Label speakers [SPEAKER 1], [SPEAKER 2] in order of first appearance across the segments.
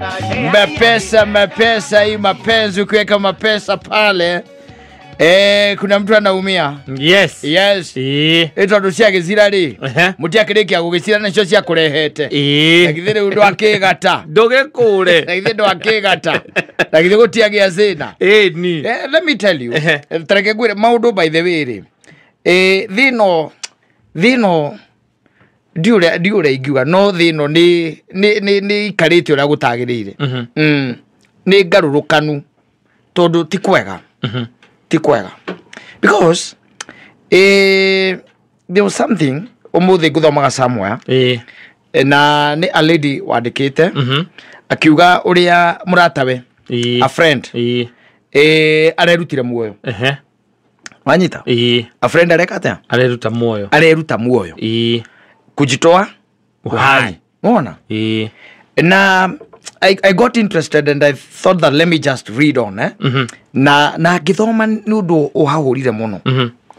[SPEAKER 1] Mapesa, mapesa, hii mapenzi, ukiweka mapesa pale kuna mtu anaumia.
[SPEAKER 2] Yes.
[SPEAKER 1] Yes. Ĩtondũ cia gĩcira rĩ, mũtiakĩrĩkia gũgĩcira nacio cia kũrehete. Na githĩ rĩu ndwakĩgata.
[SPEAKER 2] Ndũgĩkũre.
[SPEAKER 1] Na githĩ ndwakĩgata. Na githĩ gũtiagĩa thĩna.
[SPEAKER 2] Ĩni.
[SPEAKER 1] Let me tell you. Tareke ngwĩre maũndũ by the way rĩ. Thĩno thĩno ndiũrĩa ingiuga no thĩno nĩ ikarĩte ũrĩa gũtagĩrĩire. Nĩ ngarũrũkanu tondũ ti kwega. Ti kwega. Because there was something ũmũthĩ ngũthomaga somewhere na nĩ a lady wandĩkĩte akiuga ũrĩa mũratawe, a friend, arerutire muoyo. Wanyita? A friend areka atĩa?
[SPEAKER 2] Areruta muoyo.
[SPEAKER 1] Areruta muoyo. Kujitoa uhai. Unaona? Na I got interested and I thought that let me just read on, eh? Na ngĩthoma nĩ ũndũ ũhahũrire mũno.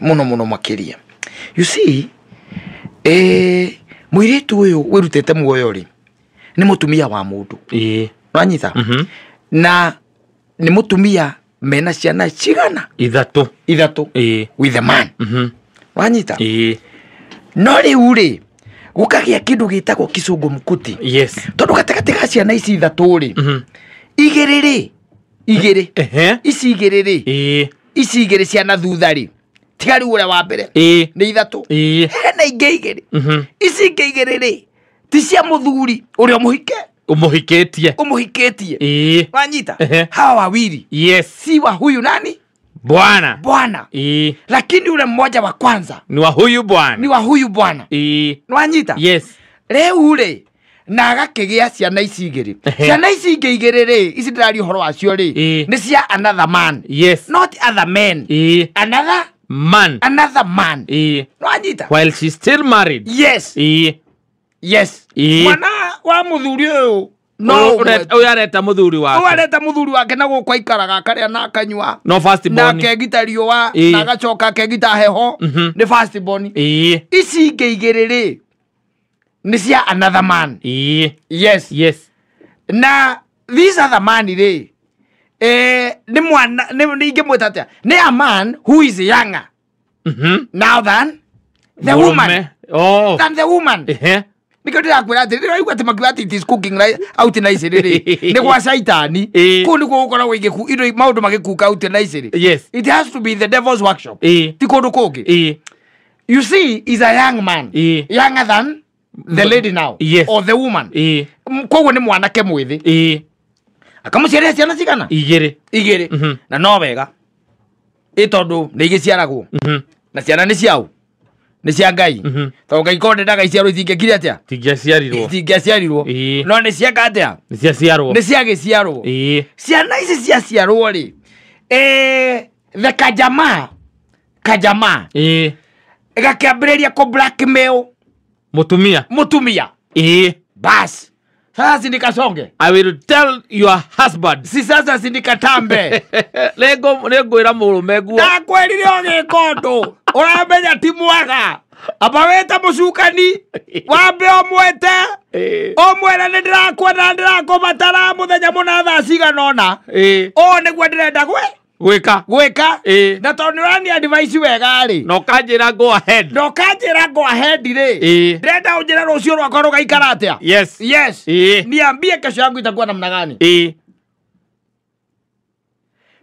[SPEAKER 1] Mũno mũno makĩria. You see, mũirĩtu ũyũ wĩrutĩte muoyo rĩ, nĩ mũtumia wa mũndũ. Wanyita? Na nĩ mũtumia mena ciana cigana?
[SPEAKER 2] Ithatũ.
[SPEAKER 1] Ithatũ. With a man. Wanyita? No rĩu rĩ, gũkagĩa kĩndũ gĩtagwo kĩcũngũmkuti.
[SPEAKER 2] Yes.
[SPEAKER 1] Tondũ gatagatĩ ga ciana ici ithatũ rĩ, igĩrĩ rĩ, igĩrĩ. Ici igĩrĩ rĩ, ici igĩrĩ ciana thutha rĩ, tiga rĩu ũrĩa wa mbere. Nĩ ithatũ. Hena ingĩ igĩrĩ. Ici ingĩ igĩrĩ rĩ, ti cia mũthuri ũrĩa ũmũhike.
[SPEAKER 2] Ũmũhikĩtie.
[SPEAKER 1] Ũmũhikĩtie. Wanyita? Hawa wawili.
[SPEAKER 2] Yes.
[SPEAKER 1] Si wa huyu nani?
[SPEAKER 2] Bwana.
[SPEAKER 1] Bwana. Lakini ule mmoja wa kwanza
[SPEAKER 2] ni wa huyu bwana.
[SPEAKER 1] Ni wa huyu bwana. Nwanyita?
[SPEAKER 2] Yes.
[SPEAKER 1] Rĩu rĩ, na agakĩgĩa ciana ici igĩrĩ. Ciana ici ingĩ igĩrĩ rĩ, ici ndĩraria ũhoro wacio rĩ, nĩ cia another man.
[SPEAKER 2] Yes.
[SPEAKER 1] Not other men. Another
[SPEAKER 2] man.
[SPEAKER 1] Another man. Nwanyita?
[SPEAKER 2] While she's still married.
[SPEAKER 1] Yes. Yes. Mwana wa mũthuri ũyũ
[SPEAKER 2] no ũyũ areta mũthuri wake.
[SPEAKER 1] Ũyũ areta mũthuri wake na gũkũ aikaraga akarĩa na akanyua.
[SPEAKER 2] No first born.
[SPEAKER 1] Na akegita riũa na agacoka akegita heho. Nĩ first born. Ici ingĩ igĩrĩ rĩ, nĩ cia another man. Yes.
[SPEAKER 2] Yes.
[SPEAKER 1] Na this other man rĩ, nĩ mwana, nĩ ingĩmwĩta atĩa? Nĩ a man who is younger now than the woman.
[SPEAKER 2] Oh.
[SPEAKER 1] Than the woman. Nĩkĩo ndĩrakwĩra atĩ ndĩraigua atĩ makiuga atĩ it is cooking out na ici rĩ, nĩ gwa caitani. Kũu nĩkuo gũkoragwo indo maũndũ magĩkuka out na ici rĩ.
[SPEAKER 2] Yes.
[SPEAKER 1] It has to be the devil's workshop. Ti kũndũ kũngĩ. You see, is a young man. Younger than the lady now.
[SPEAKER 2] Yes.
[SPEAKER 1] Or the woman. Koguo nĩ mwanake mwĩthĩ. Akamũciarĩra ciana cigana?
[SPEAKER 2] Igĩrĩ.
[SPEAKER 1] Igĩrĩ. Na no wega. Ĩ tondũ nĩ igĩciaragwo. Na ciana nĩ ciao. Nĩ cia Ngai. Tondũ Ngai korwo ndendaga iciarwo itingĩkire atĩa?
[SPEAKER 2] Itingĩaciarirwo.
[SPEAKER 1] Itingĩaciarirwo. No nĩ cieka atĩa?
[SPEAKER 2] Nĩ ciaciarwo.
[SPEAKER 1] Nĩ ciagĩciarwo. Ciana ici ciaciarwo rĩ, the kajamaa, kajamaa. Gakĩambĩrĩria kũ blackmail
[SPEAKER 2] mũtumia.
[SPEAKER 1] Mũtumia. Bas. Sasa sindikasonge.
[SPEAKER 2] I will tell your husband.
[SPEAKER 1] Si sasa sindikatambe.
[SPEAKER 2] Nĩngwĩra mũrũme guo.
[SPEAKER 1] Ndakwĩrire ũgĩka ũndũ. Ũramenya ti mwega. Amba wĩte mũcukani. Wambe ũmwĩte. Ũmwĩre nĩ ndĩrakwenda, ndĩrakũbatara mũthenya mũna thaa cigana ũna. Ũũ nĩguo ndĩrenda
[SPEAKER 2] gwĩka.
[SPEAKER 1] Gwĩka. Na tondũ nĩ ũrani advice wega rĩ.
[SPEAKER 2] Na ũkanjĩra go ahead.
[SPEAKER 1] Na ũkanjĩra go ahead rĩ. Ndĩrenda ũnjĩre rũciũ rwakwa rũgaikara atĩa.
[SPEAKER 2] Yes.
[SPEAKER 1] Yes. Niambie kesho yangu itakuwa namna gani.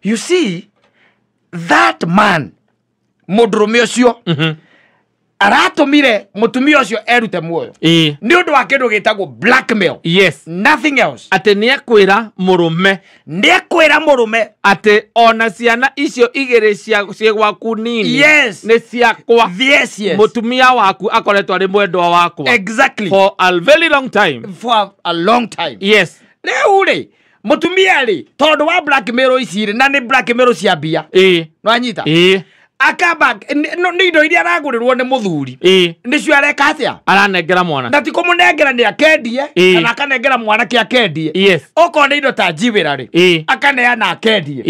[SPEAKER 1] You see, that man, mũndũrũme ũcio, aratũmire mũtumia ũcio erute muoyo. Nĩ ũndũ wa kĩndũ gĩtagwo blackmail.
[SPEAKER 2] Yes.
[SPEAKER 1] Nothing else.
[SPEAKER 2] Atĩ nĩekwĩra mũrũme.
[SPEAKER 1] Nĩekwĩra mũrũme.
[SPEAKER 2] Atĩ ona ciana icio igĩrĩ ciĩ gwaku nini.
[SPEAKER 1] Yes.
[SPEAKER 2] Nĩ ciakwa.
[SPEAKER 1] Yes, yes.
[SPEAKER 2] Mũtumia waku akoretwo arĩ mwendwa wakwa.
[SPEAKER 1] Exactly.
[SPEAKER 2] For a very long time.
[SPEAKER 1] For a long time.
[SPEAKER 2] Yes.
[SPEAKER 1] Rĩu rĩ, mũtumia rĩ, tondũ wa blackmail ici rĩ, na nĩ blackmail cia mbia. Nĩwanyita? Akamba nĩ indo iria aragũrĩrwo nĩ mũthuri. Nĩcio areka atĩa?
[SPEAKER 2] Aranengera mwana.
[SPEAKER 1] Na ti kũmũnengera nĩ akendie, kana akanengera mwanake akendie.
[SPEAKER 2] Yes.
[SPEAKER 1] Okorwo nĩ indo ta njiwĩra rĩ, akaneana akendie.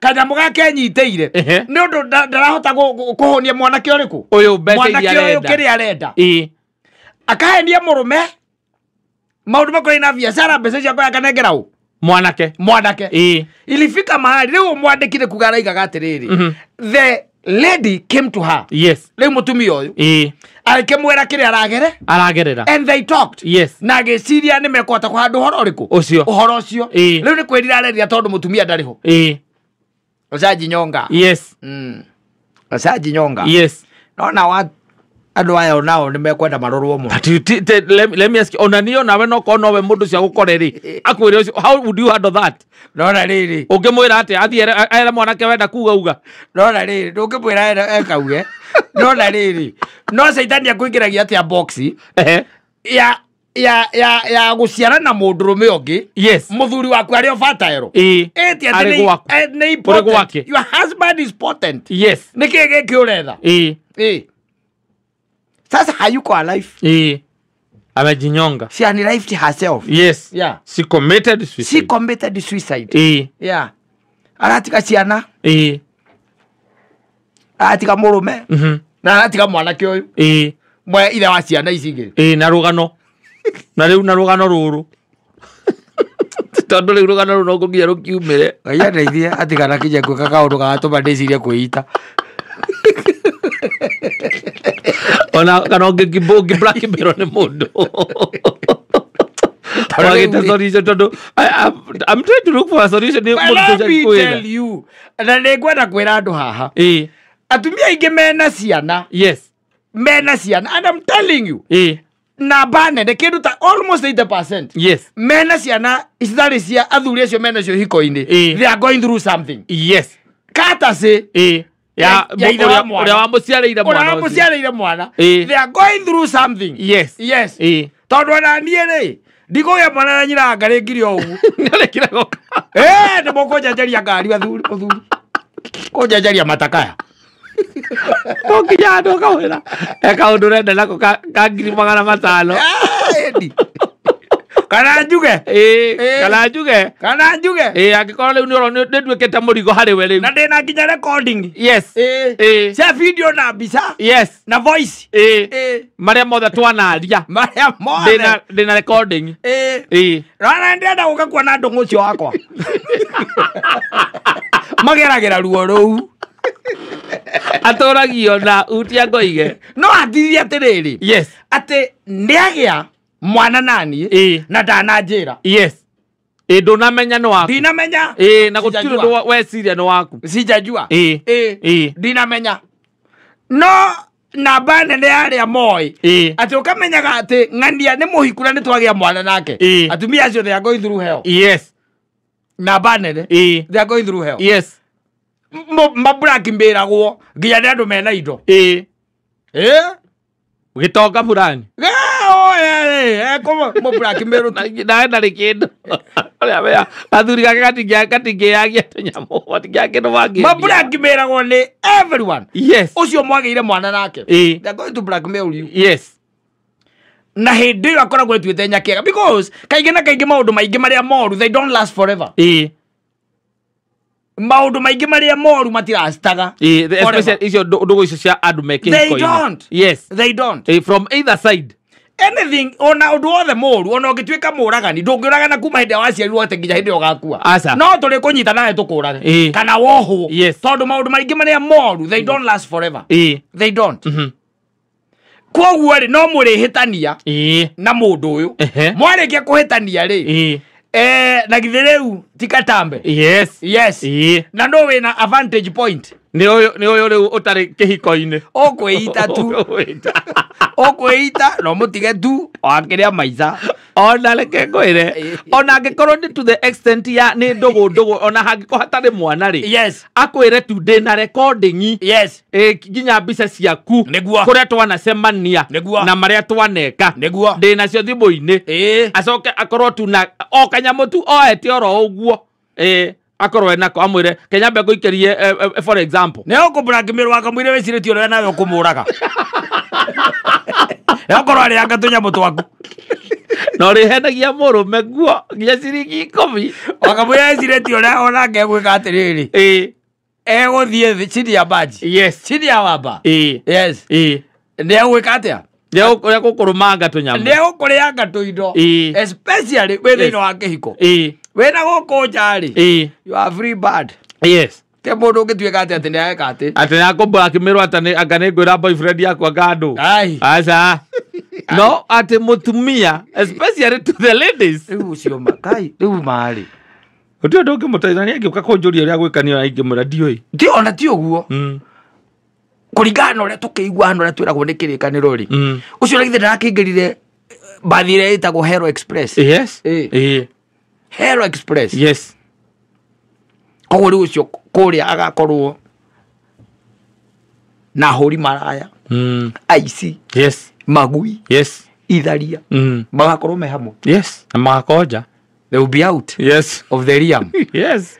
[SPEAKER 1] Kanyamũ gake enyitĩire. Nĩ ũndũ ndarahota kũhũnia mwanake ũrĩkũ?
[SPEAKER 2] Ũyũ mbeca iria
[SPEAKER 1] Mwanake ũyũ
[SPEAKER 2] arenda.
[SPEAKER 1] kĩrĩa arenda. Akahenia mũrũme maũndũ makorwo na biacara, mbeca ciakwa akanengera ũ?
[SPEAKER 2] Mwanake.
[SPEAKER 1] Mwanake.
[SPEAKER 2] Ĩĩ.
[SPEAKER 1] Ilifika mahali rĩu mwandĩki kuga araigaga atĩrĩrĩ, the lady came to her.
[SPEAKER 2] Yes.
[SPEAKER 1] Rĩu mũtumia ũyũ
[SPEAKER 2] Ĩĩ.
[SPEAKER 1] akĩmwĩra kĩrĩa aragere
[SPEAKER 2] Aragerera.
[SPEAKER 1] and they talked.
[SPEAKER 2] Yes.
[SPEAKER 1] Na agĩciria nĩ mekũhota kũhanda ũhoro ũrĩkũ?
[SPEAKER 2] Ũcio.
[SPEAKER 1] Ũhoro ũcio.
[SPEAKER 2] Ĩĩ.
[SPEAKER 1] Rĩu nĩ kwĩrira arerira tondũ mũtumia ndarĩ ho.
[SPEAKER 2] Ĩĩ.
[SPEAKER 1] Ũcajinyonga.
[SPEAKER 2] Yes.
[SPEAKER 1] Ũcajinyonga.
[SPEAKER 2] Yes.
[SPEAKER 1] Nona wa andũ aya onao nĩ mekwenda marorwo mũno.
[SPEAKER 2] But you let me ask you, ona niĩ onawe no korwo nowe mũndũ ũcio agũkore rĩ, akwĩre ũcio, how would you handle that?
[SPEAKER 1] Nona rĩrĩ.
[SPEAKER 2] Ũngĩmwĩra atĩa? Athiĩ ere mwanake wenda kuga uga.
[SPEAKER 1] Nona rĩrĩ, ndũngĩmwĩra ekauge. Nona rĩrĩ. No caitani akũingĩragia atĩa box
[SPEAKER 2] Ehe.
[SPEAKER 1] ya ya ya ya gũciara na mũndũrũme ũngĩ.
[SPEAKER 2] Yes.
[SPEAKER 1] Mũthuri waku arĩ o fertile.
[SPEAKER 2] Ĩĩ.
[SPEAKER 1] Ĩti atĩ
[SPEAKER 2] Arĩ gwaku.
[SPEAKER 1] nĩ
[SPEAKER 2] Ũrĩ
[SPEAKER 1] potent.
[SPEAKER 2] gwake.
[SPEAKER 1] Your husband is potent.
[SPEAKER 2] Yes.
[SPEAKER 1] Nĩ kĩĩ gĩkĩ ũretha?
[SPEAKER 2] Ĩĩ.
[SPEAKER 1] Ĩĩ. Sasa hayuko alive.
[SPEAKER 2] Ĩĩ. Amejinyonga.
[SPEAKER 1] She unalived herself.
[SPEAKER 2] Yes.
[SPEAKER 1] Yeah.
[SPEAKER 2] She committed suicide.
[SPEAKER 1] She committed suicide.
[SPEAKER 2] Ĩĩ.
[SPEAKER 1] Yeah. Aratiga ciana,
[SPEAKER 2] Ĩĩ.
[SPEAKER 1] aratiga mũrũme,
[SPEAKER 2] Mhm.
[SPEAKER 1] na aratiga mwanake ũyũ.
[SPEAKER 2] Ĩĩ.
[SPEAKER 1] Mwe ithe wa ciana ici igĩrĩ.
[SPEAKER 2] Ĩĩ na rũgano. Na rĩu na rũgano rũrũ. Tondũ rĩu rũgano rũu no nginya rũkiumĩre.
[SPEAKER 1] Ngai andeithie atigana kinya gwĩka kaũndũ gagatũma ndĩcirie kwĩita.
[SPEAKER 2] Ona kana ũngĩ blackmail nĩ mũndũ. Wagĩte solution tondũ I'm trying to look for a solution nĩ
[SPEAKER 1] But
[SPEAKER 2] mũndũ
[SPEAKER 1] let
[SPEAKER 2] ũcio
[SPEAKER 1] me
[SPEAKER 2] kwĩra.
[SPEAKER 1] tell you, na nĩ ngwenda kwĩra andũ haha.
[SPEAKER 2] Ĩĩ.
[SPEAKER 1] Atumia aingĩ mena ciana,
[SPEAKER 2] Yes.
[SPEAKER 1] mena ciana, and I'm telling you,
[SPEAKER 2] Ĩĩ.
[SPEAKER 1] namba nene kĩndũ ta almost 80%.
[SPEAKER 2] Yes.
[SPEAKER 1] Mena ciana citarĩ cia athuri acio mena cio hiko-inĩ.
[SPEAKER 2] Ĩĩ.
[SPEAKER 1] They are going through something.
[SPEAKER 2] Yes.
[SPEAKER 1] Courtesy
[SPEAKER 2] Ĩĩ. Ya
[SPEAKER 1] Ya ithe wa mwana.
[SPEAKER 2] ũrĩa wamũciarĩire
[SPEAKER 1] ũrĩa
[SPEAKER 2] mwana ũcio.
[SPEAKER 1] wamũciarĩire mwana.
[SPEAKER 2] Ĩĩ.
[SPEAKER 1] They are going through something.
[SPEAKER 2] Yes.
[SPEAKER 1] Yes.
[SPEAKER 2] Ĩĩ.
[SPEAKER 1] Tondũ ona niĩ rĩ, ndikũgĩa mwana na nyina ngarĩngire o ũguo.
[SPEAKER 2] Nĩarekire goka.
[SPEAKER 1] Ĩĩ, nĩ mũkũnjanjaria ngari athuri mũthuri. Kũnjanjaria matakaya.
[SPEAKER 2] No nginya handũ ũkamwĩra he kaũndũ ũrenda nako ka 500,000.
[SPEAKER 1] Ĩni. Kana njuge.
[SPEAKER 2] Ĩĩ.
[SPEAKER 1] Ĩĩ.
[SPEAKER 2] Kana njuge.
[SPEAKER 1] Kana njuge.
[SPEAKER 2] Ĩĩ angĩkorwo rĩu nĩ nĩnduĩkĩte mũrigo harĩ we rĩu.
[SPEAKER 1] Na ndĩna nginya recording.
[SPEAKER 2] Yes.
[SPEAKER 1] Ĩĩ.
[SPEAKER 2] Ĩĩ.
[SPEAKER 1] Cia video na mbica
[SPEAKER 2] Yes.
[SPEAKER 1] na voice.
[SPEAKER 2] Ĩĩ.
[SPEAKER 1] Ĩĩ.
[SPEAKER 2] Marĩa mothe twanaria.
[SPEAKER 1] Marĩa mothe.
[SPEAKER 2] Ndĩna recording.
[SPEAKER 1] Ĩĩ.
[SPEAKER 2] Ĩĩ.
[SPEAKER 1] Rora ndĩrenda gũka kuona ndũng'ũ ũcio wakwa. Mageragĩra ruo rũu.
[SPEAKER 2] Atũragio na utia ngoige.
[SPEAKER 1] No atithie atĩrĩrĩ.
[SPEAKER 2] Yes.
[SPEAKER 1] Atĩ nĩagĩa mwana naniĩ
[SPEAKER 2] Ĩĩ.
[SPEAKER 1] na ndananjĩra.
[SPEAKER 2] Yes. Ĩĩ ndũnamenya nĩ waku.
[SPEAKER 1] Ndinamenya.
[SPEAKER 2] Ĩĩ na gũtirĩ
[SPEAKER 1] Sijajua.
[SPEAKER 2] ũndũ weciria nĩ waku.
[SPEAKER 1] Sijajua.
[SPEAKER 2] Ĩĩ.
[SPEAKER 1] Ĩĩ.
[SPEAKER 2] Ĩĩ.
[SPEAKER 1] Ndinamenya. No namba nene ya arĩa moĩ
[SPEAKER 2] Ĩĩ.
[SPEAKER 1] atĩ ũkamenyaga atĩ ng'ania nĩ mũhiku na nĩ twagĩa mwana nake.
[SPEAKER 2] Ĩĩ.
[SPEAKER 1] Atumia acio they are going through hell.
[SPEAKER 2] Yes.
[SPEAKER 1] Namba nene.
[SPEAKER 2] Ĩĩ.
[SPEAKER 1] They are going through hell.
[SPEAKER 2] Yes.
[SPEAKER 1] Mablackmailagwo nginya nĩ andũ mena indo.
[SPEAKER 2] Ĩĩ.
[SPEAKER 1] Ĩĩ.
[SPEAKER 2] Gĩtonga fulani.
[SPEAKER 1] Mũblackmail
[SPEAKER 2] Nawe ndarĩ kĩndũ. Ũrĩa wea athuri gake gatingĩagia tũnyamũ gatingĩaga kĩndũ mangĩendia.
[SPEAKER 1] mablackmailagwo nĩ everyone.
[SPEAKER 2] Yes.
[SPEAKER 1] Ũcio mwagĩire mwana nake.
[SPEAKER 2] Ĩĩ.
[SPEAKER 1] They are going to blackmail you.
[SPEAKER 2] Yes.
[SPEAKER 1] Na hĩndĩ ĩyo akoragwo ĩtuĩte nyakĩega because kaingĩ na kaingĩ maũndũ maingĩ marĩa moru they don't last forever.
[SPEAKER 2] Ĩĩ.
[SPEAKER 1] Maũndũ maingĩ marĩa moru matirastaga.
[SPEAKER 2] Ĩĩ.
[SPEAKER 1] Forever.
[SPEAKER 2] Especially icio ndũgũ icio cia andũ me
[SPEAKER 1] They
[SPEAKER 2] kĩhiko-inĩ.
[SPEAKER 1] don't.
[SPEAKER 2] Yes.
[SPEAKER 1] They don't.
[SPEAKER 2] Ĩĩ, from either side.
[SPEAKER 1] Anything ona ũndũ wothe mũru ona ũngĩtuĩka mũragani ndũngĩũragana kuma hĩndĩ ĩrĩa waciarirwo atĩ nginya hĩndĩ ĩrĩa ũgakua.
[SPEAKER 2] Aca.
[SPEAKER 1] No tũrĩ kũnyita nawe tũkũrage.
[SPEAKER 2] Ĩĩ.
[SPEAKER 1] Kana wohwo.
[SPEAKER 2] Yes.
[SPEAKER 1] Tondũ maũndũ maingĩ marĩa moru they don't last forever.
[SPEAKER 2] Ĩĩ.
[SPEAKER 1] They don't.
[SPEAKER 2] Mhm.
[SPEAKER 1] Koguo rĩ no mũrĩhĩtania
[SPEAKER 2] Ĩĩ.
[SPEAKER 1] na mũndũ ũyũ.
[SPEAKER 2] Ehe.
[SPEAKER 1] Mwarĩkia kũhĩtania rĩ
[SPEAKER 2] Ĩĩ.
[SPEAKER 1] na githĩ rĩu ti katambe.
[SPEAKER 2] Yes.
[SPEAKER 1] Yes.
[SPEAKER 2] Ĩĩ.
[SPEAKER 1] Na no wĩna a vantage point.
[SPEAKER 2] Nĩ ũyũ rĩu ũtarĩ kĩhiko-inĩ.
[SPEAKER 1] Ũkwĩita tu.
[SPEAKER 2] Ũkwĩita.
[SPEAKER 1] Ũkwĩita no mũtige tu wakĩrĩa maica.
[SPEAKER 2] Ona reke ngwĩre ona angĩkorwo nĩ to the extent ya nĩ ndũgũ ona hangĩkorwo hatarĩ mwana rĩ
[SPEAKER 1] Yes.
[SPEAKER 2] akwĩre tu ndĩna recording
[SPEAKER 1] Yes.
[SPEAKER 2] ĩ nginya mbica ciaku
[SPEAKER 1] Nĩguo.
[SPEAKER 2] kũrĩa twanacemania
[SPEAKER 1] Nĩguo.
[SPEAKER 2] na marĩa twaneka
[SPEAKER 1] Nĩguo.
[SPEAKER 2] ndĩnacio thimũ-inĩ
[SPEAKER 1] Ĩĩ.
[SPEAKER 2] acoke akorwo tu na o kanyamũ tu oete oro ũguo ĩ akorwo enako amwĩre kenyambe ngũikĩrie for example
[SPEAKER 1] Nĩ ũkũ-blackmail wakamwĩre wĩcirĩtie ũrĩa nawe ũkũmũraga. Okorwo arĩanga tũnyamũ twaku.
[SPEAKER 2] na ũrĩhenagia mũrũme nguo nginya ciringi 10.
[SPEAKER 1] Wakamwĩra wĩcirĩtie ũrĩa onake egwĩka atĩrĩrĩ.
[SPEAKER 2] Ĩĩ.
[SPEAKER 1] Egũthiĩ thĩ chini ya maji.
[SPEAKER 2] Yes.
[SPEAKER 1] Chini ya wamba.
[SPEAKER 2] Ĩĩ.
[SPEAKER 1] Yes.
[SPEAKER 2] Ĩĩ.
[SPEAKER 1] Nĩ egwĩka atĩa?
[SPEAKER 2] Nĩ egũkũrũmanga tũnyamũ.
[SPEAKER 1] Nĩ egũkũrĩanga tũindo.
[SPEAKER 2] Ĩĩ.
[SPEAKER 1] Especially wĩ thĩinĩ wa kĩhiko.
[SPEAKER 2] Ĩĩ.
[SPEAKER 1] Wĩna gũkũ nja rĩ,
[SPEAKER 2] Ĩĩ.
[SPEAKER 1] you are free bird.
[SPEAKER 2] Yes.
[SPEAKER 1] Te mũndũ ũngĩtuĩka atĩ atĩ nĩareka atĩ.
[SPEAKER 2] Atĩ nĩakũmbũra akĩmĩrwo atĩ anga nĩngwĩra boyfriend yakwa ngandũ.
[SPEAKER 1] Ai.
[SPEAKER 2] Aca. No atĩ mũtumia, especially to the ladies.
[SPEAKER 1] Rĩu ũcio ma kai rĩu marĩ.
[SPEAKER 2] Gũtirĩ ũndũ ũngĩmũteithia nĩ angĩũka kũnjũria ũrĩa gwĩka niĩ ingĩmwĩra ndiũĩ.
[SPEAKER 1] Ti ona ti ũguo.
[SPEAKER 2] Mm.
[SPEAKER 1] Kũringana na ũrĩa tũkĩigua na ũrĩa twĩragwo nĩ kĩrĩkanĩro rĩ.
[SPEAKER 2] Mm.
[SPEAKER 1] Ũcio na githĩ ndarakĩingĩrire mbathi ĩrĩa ĩtagwo Hero Express.
[SPEAKER 2] Yes.
[SPEAKER 1] Ĩĩ.
[SPEAKER 2] Ĩĩ.
[SPEAKER 1] Hero Express.
[SPEAKER 2] Yes.
[SPEAKER 1] Koguo rĩu ũcio kũrĩa agakorwo na ahũri maraya,
[SPEAKER 2] Mm.
[SPEAKER 1] aici,
[SPEAKER 2] Yes.
[SPEAKER 1] magui,
[SPEAKER 2] Yes.
[SPEAKER 1] itharia,
[SPEAKER 2] Mm.
[SPEAKER 1] magakorwo me hamwe.
[SPEAKER 2] Yes. Na magakonja.
[SPEAKER 1] They will be out
[SPEAKER 2] Yes.
[SPEAKER 1] of the realm.
[SPEAKER 2] Yes.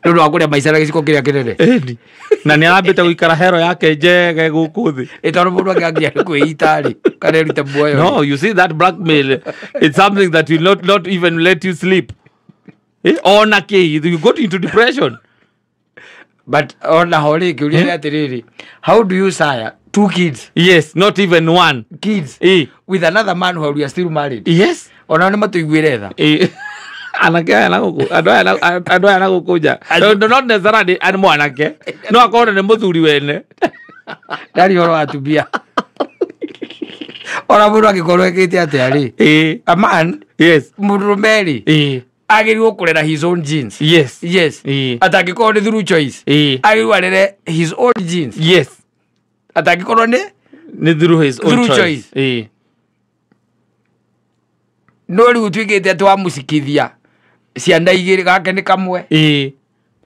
[SPEAKER 1] Nĩ ũndũ wa kũrĩa maica na gĩciko kĩrĩa kĩnene.
[SPEAKER 2] Ĩni. Na nĩ arambĩte gũikara hero yake njege gũkũ thĩ.
[SPEAKER 1] Ĩ tondũ mũndũ angĩangia nĩ kwĩita rĩ, kana erute muoyo rĩ.
[SPEAKER 2] No, you see that blackmail, it's something that will not even let you sleep. Eh, ona kĩ, you got into depression.
[SPEAKER 1] But ona ho rĩ, kĩũria nĩ atĩrĩrĩ, how do you sire two kids?
[SPEAKER 2] Yes, not even one.
[SPEAKER 1] Kids
[SPEAKER 2] Eh.
[SPEAKER 1] with another man while we are still married.
[SPEAKER 2] Yes.
[SPEAKER 1] Ona nĩ matũiguĩre tha.
[SPEAKER 2] Eh. Anake aya na gũkũ, andũ aya na gũkũ nja. Tondũ not necessarily arĩ mwanake. No akorwo nĩ mũthuri wene.
[SPEAKER 1] Ndarĩ ũhoro wa atumia. Ona mũndũ angĩkorwo ekĩte atĩa rĩ,
[SPEAKER 2] Eh.
[SPEAKER 1] a man,
[SPEAKER 2] Yes.
[SPEAKER 1] mũndũrũme rĩ,
[SPEAKER 2] Eh.
[SPEAKER 1] agĩrĩirwo kũrera his own genes.
[SPEAKER 2] Yes.
[SPEAKER 1] Yes.
[SPEAKER 2] Eh.
[SPEAKER 1] Atangĩkorwo nĩ through choice.
[SPEAKER 2] Eh.
[SPEAKER 1] Agĩrĩirwo arere his own genes.
[SPEAKER 2] Yes.
[SPEAKER 1] Atangĩkorwo nĩ
[SPEAKER 2] Nĩ through his own
[SPEAKER 1] Through
[SPEAKER 2] choice.
[SPEAKER 1] choice.
[SPEAKER 2] Eh.
[SPEAKER 1] No rĩu ũtuĩkĩte atĩ wamũcikithia ciana igĩrĩ gake nĩ kamwe
[SPEAKER 2] Ĩĩ.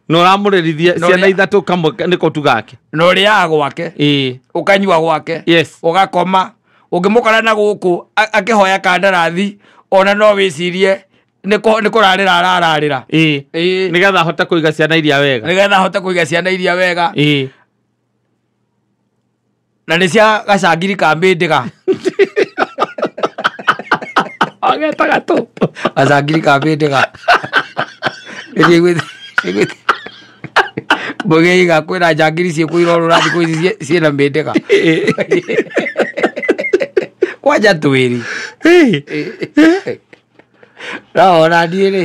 [SPEAKER 2] Na ũramũrerithia
[SPEAKER 1] Na
[SPEAKER 2] ciana
[SPEAKER 1] ũrĩa-
[SPEAKER 2] ithatũ kamwe nĩko tu gake.
[SPEAKER 1] na ũrĩaga gwake
[SPEAKER 2] Ĩĩ.
[SPEAKER 1] ũkanyua gwake
[SPEAKER 2] Yes.
[SPEAKER 1] ũgakoma ũngĩmũkora na gũkũ akĩhoya kandarathi ona no wĩcirie nĩ kũrarĩra arararĩra.
[SPEAKER 2] Ĩĩ.
[SPEAKER 1] Ĩĩ.
[SPEAKER 2] Nĩgetha ahote kũiga ciana iria wega.
[SPEAKER 1] Nĩgetha ahote kũiga ciana iria wega.
[SPEAKER 2] Ĩĩ.
[SPEAKER 1] Na nĩ cia gacangiri ka mbĩndĩga.
[SPEAKER 2] Agetaga tũ.
[SPEAKER 1] Gacangiri ka mbĩndĩga. Mbũgeiga kwĩna njangiri ciĩkũ irorũra thikũ ici ciĩna mbĩndĩga. Kwanja twĩri.
[SPEAKER 2] Ĩĩ.
[SPEAKER 1] No ona niĩ rĩ,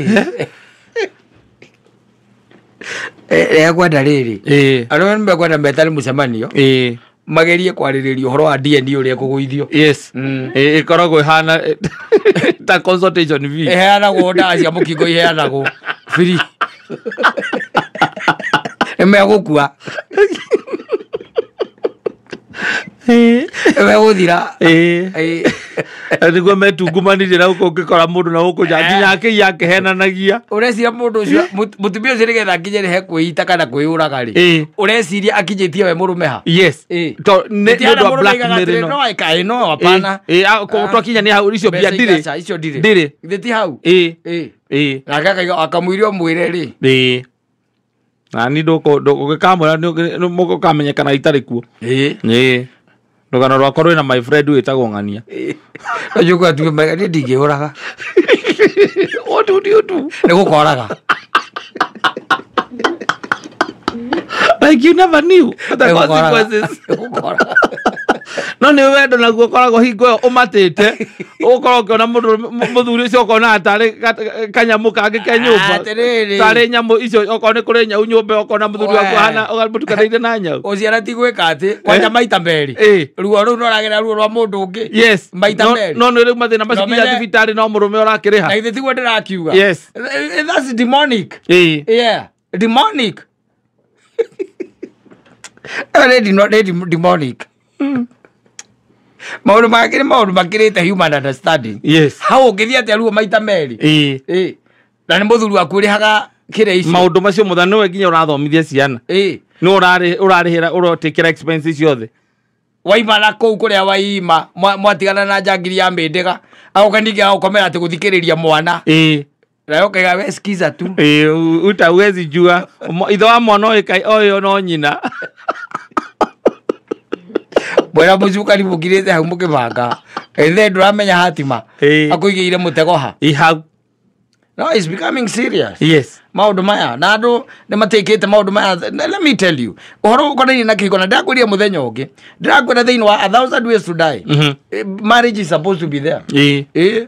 [SPEAKER 1] rĩrĩa rĩrĩ
[SPEAKER 2] Ĩĩ.
[SPEAKER 1] arũme nĩmekwenda metane mũcemanio
[SPEAKER 2] Ĩĩ.
[SPEAKER 1] magerie kwarĩrĩria ũhoro wa DNA ũrĩa ĩkũgũithio.
[SPEAKER 2] Yes.
[SPEAKER 1] Mm.
[SPEAKER 2] Ĩĩ, ĩkoragwo ĩhana ta consultation fee.
[SPEAKER 1] Ĩheanagwo ndawa cia mũkingo iheanagwo free. Nĩmegũkua.
[SPEAKER 2] Ĩĩ.
[SPEAKER 1] Nĩmegũthira.
[SPEAKER 2] Ĩĩ.
[SPEAKER 1] Ĩĩ.
[SPEAKER 2] Nĩguo metungumanirie na gũkũ ũngĩkora mũndũ na gũkũ nja nginya akĩiya akĩhenanagia.
[SPEAKER 1] Ũreciria mũndũ ũcio mũtumia ũcio nĩgetha akinyĩre he kwĩita kana kwĩyũraga rĩ,
[SPEAKER 2] Ĩĩ.
[SPEAKER 1] ũreciria akinyĩtie we mũrũme ha?
[SPEAKER 2] Yes.
[SPEAKER 1] Ĩĩ.
[SPEAKER 2] To nĩ
[SPEAKER 1] Gũtiana
[SPEAKER 2] ũndũ wa
[SPEAKER 1] mũrũme aigaga
[SPEAKER 2] blackmail
[SPEAKER 1] atĩrĩ,
[SPEAKER 2] ĩno.
[SPEAKER 1] no ĩkaĩ no hapana.
[SPEAKER 2] Ĩĩ, twakinya nĩ hau icio mbia
[SPEAKER 1] Mbeca
[SPEAKER 2] ndirĩ.
[SPEAKER 1] igaca, icio ndirĩ.
[SPEAKER 2] Ndirĩ.
[SPEAKER 1] Githĩ ti hau?
[SPEAKER 2] Ĩĩ.
[SPEAKER 1] Ĩĩ.
[SPEAKER 2] Ĩĩ.
[SPEAKER 1] Nake akaiga akamwĩra ũmwĩre rĩ.
[SPEAKER 2] Ĩĩ. Na ni ndũgĩkamwĩra mũgũkamenyekana itarĩ kuo.
[SPEAKER 1] Ĩĩ.
[SPEAKER 2] Ĩĩ. Rũgano rwakwa rwĩna my friend wĩtagwo Ng'ania.
[SPEAKER 1] Ũcio atuge mega niĩ ndingĩũraga.
[SPEAKER 2] What would you do?
[SPEAKER 1] Nĩ gũkoraga.
[SPEAKER 2] Like you never knew the
[SPEAKER 1] Nĩ gũkoraga.
[SPEAKER 2] consequences.
[SPEAKER 1] Nĩ gũkoraga.
[SPEAKER 2] No nĩ wendo naguo ũkoragwo hingo ĩyo ũmatĩte ũkorwo ũkĩona mũthuri ũcio ũkona tarĩ kanyamũ kangĩ ke nyũmba
[SPEAKER 1] Atĩrĩrĩ.
[SPEAKER 2] tarĩ nyamũ icio okorwo nĩ kũrĩ nyau nyũmba ũkona mũthuri waku
[SPEAKER 1] We.
[SPEAKER 2] ahana mũtukanĩire na nyau.
[SPEAKER 1] Ũciara ti gwĩka atĩ kwanja maita merĩ.
[SPEAKER 2] Ĩĩ.
[SPEAKER 1] Ruo rũu no ũragera ruo rwa mũndũ ũngĩ.
[SPEAKER 2] Yes.
[SPEAKER 1] Maita merĩ.
[SPEAKER 2] No nĩ rĩu mathĩna macio
[SPEAKER 1] No
[SPEAKER 2] nginya
[SPEAKER 1] menye-
[SPEAKER 2] thibitarĩ no mũrũme
[SPEAKER 1] Na
[SPEAKER 2] ũrakĩrĩha.
[SPEAKER 1] githĩ tiguo ndĩrakiuga.
[SPEAKER 2] Yes.
[SPEAKER 1] That's demonic.
[SPEAKER 2] Ĩĩ.
[SPEAKER 1] Yeah. Demonic. Ĩyo nĩ demonic. Maũndũ mangĩ nĩ maũndũ makĩrĩte human understanding.
[SPEAKER 2] Yes.
[SPEAKER 1] Hau ũngĩthiĩ atĩa ruo maita merĩ.
[SPEAKER 2] Ĩĩ.
[SPEAKER 1] Ĩĩ. Na nĩ mũthuri waku ũrĩhaga kĩrĩa icio.
[SPEAKER 2] Maũndũ macio mothe nĩwe nginya ũrathomithia ciana.
[SPEAKER 1] Ĩĩ.
[SPEAKER 2] Nĩ ũrarĩhĩra ũrotikĩra expenses ciothe.
[SPEAKER 1] Waima na kũu kũrĩa waima mwatigana na njangiri ya mbĩndĩga agoka ningĩ agũkomera atĩ gũthikĩrĩria mwana.
[SPEAKER 2] Ĩĩ.
[SPEAKER 1] Nayo ũkaiga we skiza tu.
[SPEAKER 2] Ĩĩ, utawezi jua ithe wa mwana ũyũ no nyina.
[SPEAKER 1] Mwena mũcukani mũkirĩte hau mũkĩbanga. Ithe ndũramenya hatima.
[SPEAKER 2] Ĩĩ.
[SPEAKER 1] Akũigĩire mũtego ha.
[SPEAKER 2] Ĩ hau.
[SPEAKER 1] No, it's becoming serious.
[SPEAKER 2] Yes.
[SPEAKER 1] Maũndũ maya na andũ nĩ matikĩte maũndũ maya. Let me tell you ũhoro ũkonainie na kĩhiko na ndĩrakwĩria mũthenya ũngĩ ndĩrakwĩra thĩinĩ wa A Thousand Ways to Die.
[SPEAKER 2] Mhm.
[SPEAKER 1] Marriage is supposed to be there.
[SPEAKER 2] Ĩĩ.
[SPEAKER 1] Ĩĩ.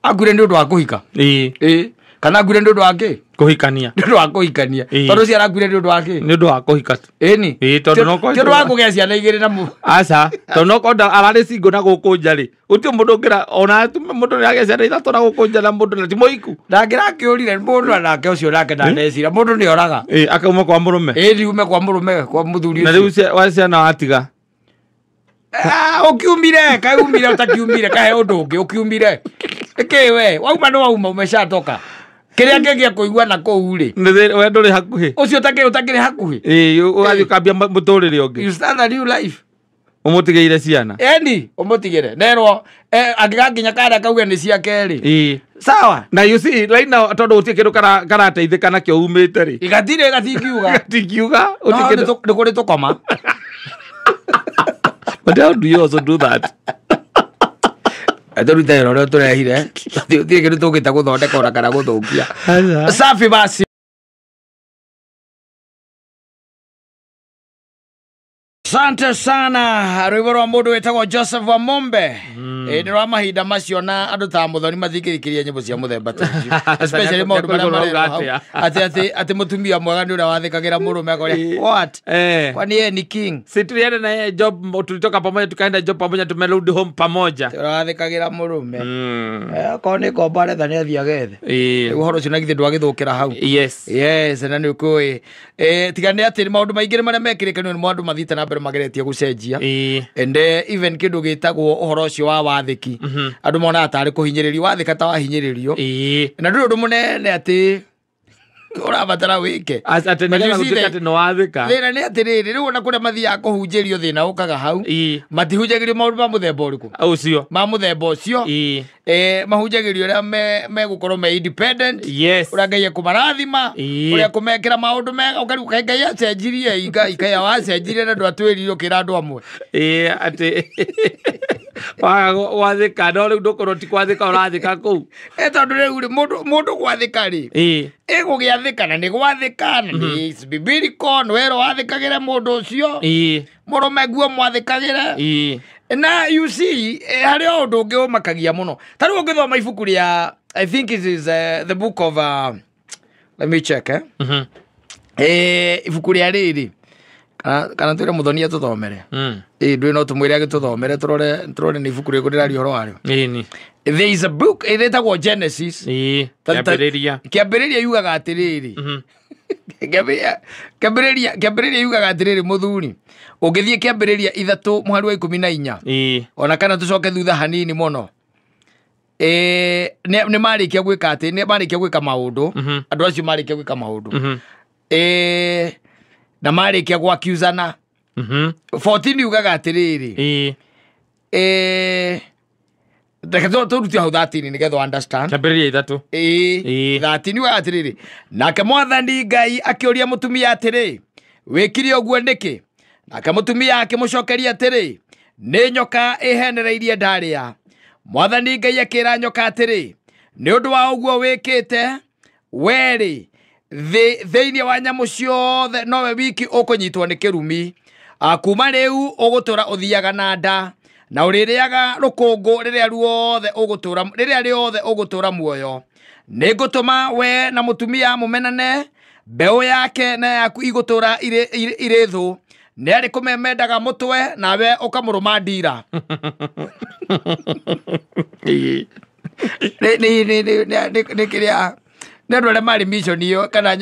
[SPEAKER 1] Akuire nĩ ũndũ wa kũhika.
[SPEAKER 2] Ĩĩ.
[SPEAKER 1] Ĩĩ. Kana akuire nĩ ũndũ wa kĩ?
[SPEAKER 2] Kũhikania.
[SPEAKER 1] Nĩ ũndũ wa kũhikania.
[SPEAKER 2] Ĩĩ.
[SPEAKER 1] Tondũ ũcio arakuire nĩ ũndũ wa kĩ?
[SPEAKER 2] Nĩ ũndũ wa kũhika.
[SPEAKER 1] Ĩni.
[SPEAKER 2] Ĩĩ, tondũ no
[SPEAKER 1] Ti ũndũ wa kũgĩa ciana igĩrĩ na mũ.
[SPEAKER 2] Aca, tondũ no korwo ararĩ single na gũkũ nja rĩ, gũtirĩ mũndũ ũngĩra ona mũndũ nĩ agĩa ciana ithatũ na gũkũ nja na mũndũ na ti mũhiku.
[SPEAKER 1] Nake rakĩũrire mũndũ nake ũcio nake ndanecira mũndũ nĩ oraga.
[SPEAKER 2] Ĩĩ, akauma kwa mũrũme.
[SPEAKER 1] Ĩĩ ndiume kwa mũrũme kwa mũthuri
[SPEAKER 2] Na
[SPEAKER 1] ũcio.
[SPEAKER 2] rĩu wa ciana watiga.
[SPEAKER 1] Ah, ũkiumire kaĩ umire ũtakiumire kahe ũndũ ũngĩ ũkiumire. Ĩkĩ we wauma nĩ wauma umeshatoka. Kĩrĩa kĩngĩa kũigua na kũu rĩ.
[SPEAKER 2] We ndũrĩ hakuhĩ.
[SPEAKER 1] Ũcio ũtakĩrĩ hakuhĩ.
[SPEAKER 2] Ĩĩ, ũgathiĩ ũkambia mũtũrĩre ũngĩ.
[SPEAKER 1] You start a new life.
[SPEAKER 2] Ũmũtigĩire ciana.
[SPEAKER 1] Eni ũmũtigĩre nerwo angĩgakinya karĩa kauge nĩ ciake rĩ.
[SPEAKER 2] Ĩĩ.
[SPEAKER 1] Sawa.
[SPEAKER 2] Na you see right now tondũ gũtirĩ kĩndũ karateithĩka nakĩo umĩte rĩ.
[SPEAKER 1] Igatirĩ gatingiuga.
[SPEAKER 2] Gatingiuga.
[SPEAKER 1] No,
[SPEAKER 2] Gũtirĩ kĩndũ.
[SPEAKER 1] nĩ kũrĩ tũkoma.
[SPEAKER 2] But how do you also do that?
[SPEAKER 1] Tũrute wĩra ũrĩa tũrehire. Gũtirĩ kĩndũ tũngĩta gũthondeka ona kana gũthũkia.
[SPEAKER 2] Aca.
[SPEAKER 1] Safi basi. Asante sana rwĩmbo rwa mũndũ wĩtagwo Joseph Wamombe. Ĩ nĩ rwa mahinda macio na andũ ta Muthoni mathikĩrĩria nyĩmbo cia mũthemba ta ũcio. Especially maũndũ marĩa marerwo hau. Atĩ mũtumia mwega nĩ ũrĩa wathĩkagĩra mũrũme akoria what? Kwani yeye ni king?
[SPEAKER 2] Si tulienda na yeye job, tulitoka pamoja tukaenda job pamoja, tumerudi home pamoja.
[SPEAKER 1] Ũrĩa wathĩkagĩra mũrũme. Okorwo nĩ ngombo aretha nĩ athiĩ agethe.
[SPEAKER 2] Ĩĩ.
[SPEAKER 1] Rĩu ũhoro ũcio na githĩ ndwagĩthũkĩra hau.
[SPEAKER 2] Yes.
[SPEAKER 1] Yes, na nĩ ũkũĩ. Tiga nĩ atĩ maũndũ maingĩ nĩ marĩa mekĩrĩkanio nĩ andũ mathiĩte na mbere mageretie gũcenjia.
[SPEAKER 2] Ĩĩ.
[SPEAKER 1] And even kĩndũ gĩtagwo ũhoro ũcio wa wathĩki. Andũ monaga tarĩ kũhinyĩrĩrio, wathĩka ta wahinyĩrĩrio.
[SPEAKER 2] Ĩĩ.
[SPEAKER 1] Na ndũrĩ ũndũ mũnene atĩ ũrabatara wĩke.
[SPEAKER 2] Atĩ
[SPEAKER 1] But
[SPEAKER 2] nĩgetha
[SPEAKER 1] you see
[SPEAKER 2] gũtuĩke atĩ nĩ wathĩka.
[SPEAKER 1] Thĩna nĩ atĩrĩrĩ, rĩu ona kũrĩa mathiaga kũhunjĩrio thĩna ũkaga hau.
[SPEAKER 2] Ĩĩ.
[SPEAKER 1] Matihunjagĩrio maũndũ ma mũthemba ũrĩkũ?
[SPEAKER 2] Ũcio.
[SPEAKER 1] Ma mũthemba ũcio.
[SPEAKER 2] Ĩĩ.
[SPEAKER 1] Mahunjagĩrio ũrĩa megũkorwo me independent.
[SPEAKER 2] Yes.
[SPEAKER 1] Ũrĩa Ngai ekũmarathima.
[SPEAKER 2] Ĩĩ.
[SPEAKER 1] Ũrĩa ekũmekĩra maũndũ mega. Ũkariu kaĩ Ngai acenjirie Ngai kaĩ wacenjirie na ndwatwĩrire ũkĩra andũ amwe.
[SPEAKER 2] Ĩĩ, atĩ waga gwathĩka no rĩu ndũkorwo ti gwathĩka ũrathĩka kũu.
[SPEAKER 1] Tondũ rĩu rĩ, mũndũ gwathĩka rĩ,
[SPEAKER 2] Ĩĩ.
[SPEAKER 1] ĩgũgĩathĩka na nĩ gwathĩka na nĩ biblical, nĩ werwo wathĩkagĩre mũndũ ũcio.
[SPEAKER 2] Ĩĩ.
[SPEAKER 1] Mũrũme nguo mwathĩkagĩre.
[SPEAKER 2] Ĩĩ.
[SPEAKER 1] Na you see, harĩ o ũndũ ũngĩ ũmakagia mũno. Ta rĩu ũngĩthoma ibuku rĩa, I think it is the book of, let me check, ibuku rĩa rĩrĩ, kana twĩre Muthoni atũthomere. Ĩĩ, ndũĩ no tũmwĩre agĩtũthomere tũrore nĩ ibuku rĩrĩkũ rĩraria ũhoro warĩo.
[SPEAKER 2] Ĩni.
[SPEAKER 1] There is a book ĩrĩtagwo Genesis.
[SPEAKER 2] Ĩĩ. Kĩambĩrĩria.
[SPEAKER 1] Kĩambĩrĩria yugaga atĩrĩrĩ. Kĩambĩrĩria yugaga atĩrĩrĩ mũthuri. Ũngĩthiĩ kĩambĩrĩria 3 mũhari wa 14.
[SPEAKER 2] Ĩĩ.
[SPEAKER 1] Ona kana tũcoke thutha hanini mũno. Nĩ marĩkia gwĩka atĩ, nĩ marĩkia gwĩka maũndũ. Andũ acio marĩkia gwĩka maũndũ. Na marĩkia gwakiuzana. 14 yugaga atĩrĩrĩ.
[SPEAKER 2] Ĩĩ.
[SPEAKER 1] Reke tũrute hau 13 nĩgetha understand.
[SPEAKER 2] Kĩambĩrĩria 3.
[SPEAKER 1] Ĩĩ. 13 yugaga atĩrĩrĩ. Nake Mwathani Ngai akĩũria mũtumia atĩrĩ, wĩkire ũguo nĩkĩ? Nake mũtumia akĩmũcokeria atĩrĩ, nĩ nyoka ĩhenereirie ndarĩa. Mwathani Ngai akĩra nyoka atĩrĩ, nĩ ũndũ wa ũguo wĩkĩte, werĩ thĩinĩ wa nyamũ ciothe nowe wiki ũkũnyitwo nĩ kĩrumi. Kuma rĩu ũgũtũra ũthiaga na nda, na ũrĩrĩaga rũkũngũ rĩrĩa ruothe ũgũtũra, rĩrĩa rĩothe ũgũtũra muoyo. Nĩngũtũma we na mũtumia mũmenane, mbeũ yake na yaku igũtũra irĩ thũ. Nĩ arĩ kũmemendaga mũtwe, nawe ũkamũrũma ndira. Nĩ kĩrĩa, nĩ andũ arĩa marĩ mission ĩyo, kana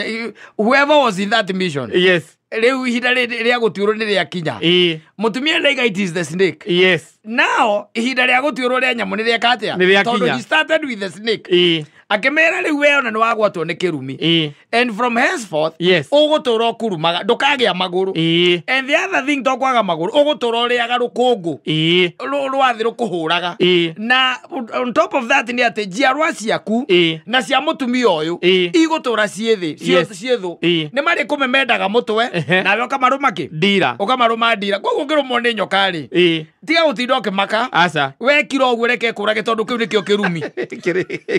[SPEAKER 1] whoever was in that mission.
[SPEAKER 2] Yes.
[SPEAKER 1] Rĩu ihinda rĩa gũtuĩrwo nĩ rĩakinya.
[SPEAKER 2] Ĩĩ.
[SPEAKER 1] Mũtumia ndaiga it is the snake.
[SPEAKER 2] Yes.
[SPEAKER 1] Now, ihinda rĩa gũtuĩrwo rĩa nyamũ nĩ rĩeka atĩa?
[SPEAKER 2] Nĩ rĩakinya.
[SPEAKER 1] Tondũ he started with the snake.
[SPEAKER 2] Ĩĩ.
[SPEAKER 1] Akĩmera rĩu we ona nĩ wagwatwo nĩ kĩrumi.
[SPEAKER 2] Ĩĩ.
[SPEAKER 1] And from henceforth,
[SPEAKER 2] Yes.
[SPEAKER 1] ũgũtũra ũkurumaga, ndũkagĩa magũrũ.
[SPEAKER 2] Ĩĩ.
[SPEAKER 1] And the other thing to kwaga magũrũ, ũgũtũra ũrĩaga rũkũngũ.
[SPEAKER 2] Ĩĩ.
[SPEAKER 1] Rwa thĩ rũkũhũraga.
[SPEAKER 2] Ĩĩ.
[SPEAKER 1] Na on top of that nĩ atĩ njiarwa ciaku
[SPEAKER 2] Ĩĩ.
[SPEAKER 1] na cia mũtumia ũyũ
[SPEAKER 2] Ĩĩ.
[SPEAKER 1] igũtũra ciĩ thĩ,
[SPEAKER 2] Yes.
[SPEAKER 1] ciĩ thũ.
[SPEAKER 2] Ĩĩ.
[SPEAKER 1] Nĩ marĩ kũmemendaga mũtwe, nawe ũkamarũma kĩ?
[SPEAKER 2] Ndira.
[SPEAKER 1] Ũkamarũma ndira. Koguo ũngĩrũmwo nĩ nyoka rĩ,
[SPEAKER 2] Ĩĩ.
[SPEAKER 1] tiga gũtinda ũkĩmaka.
[SPEAKER 2] Aca.
[SPEAKER 1] Wekira ũguo reke kũrage tondũ kĩu nĩkĩo kĩrumi.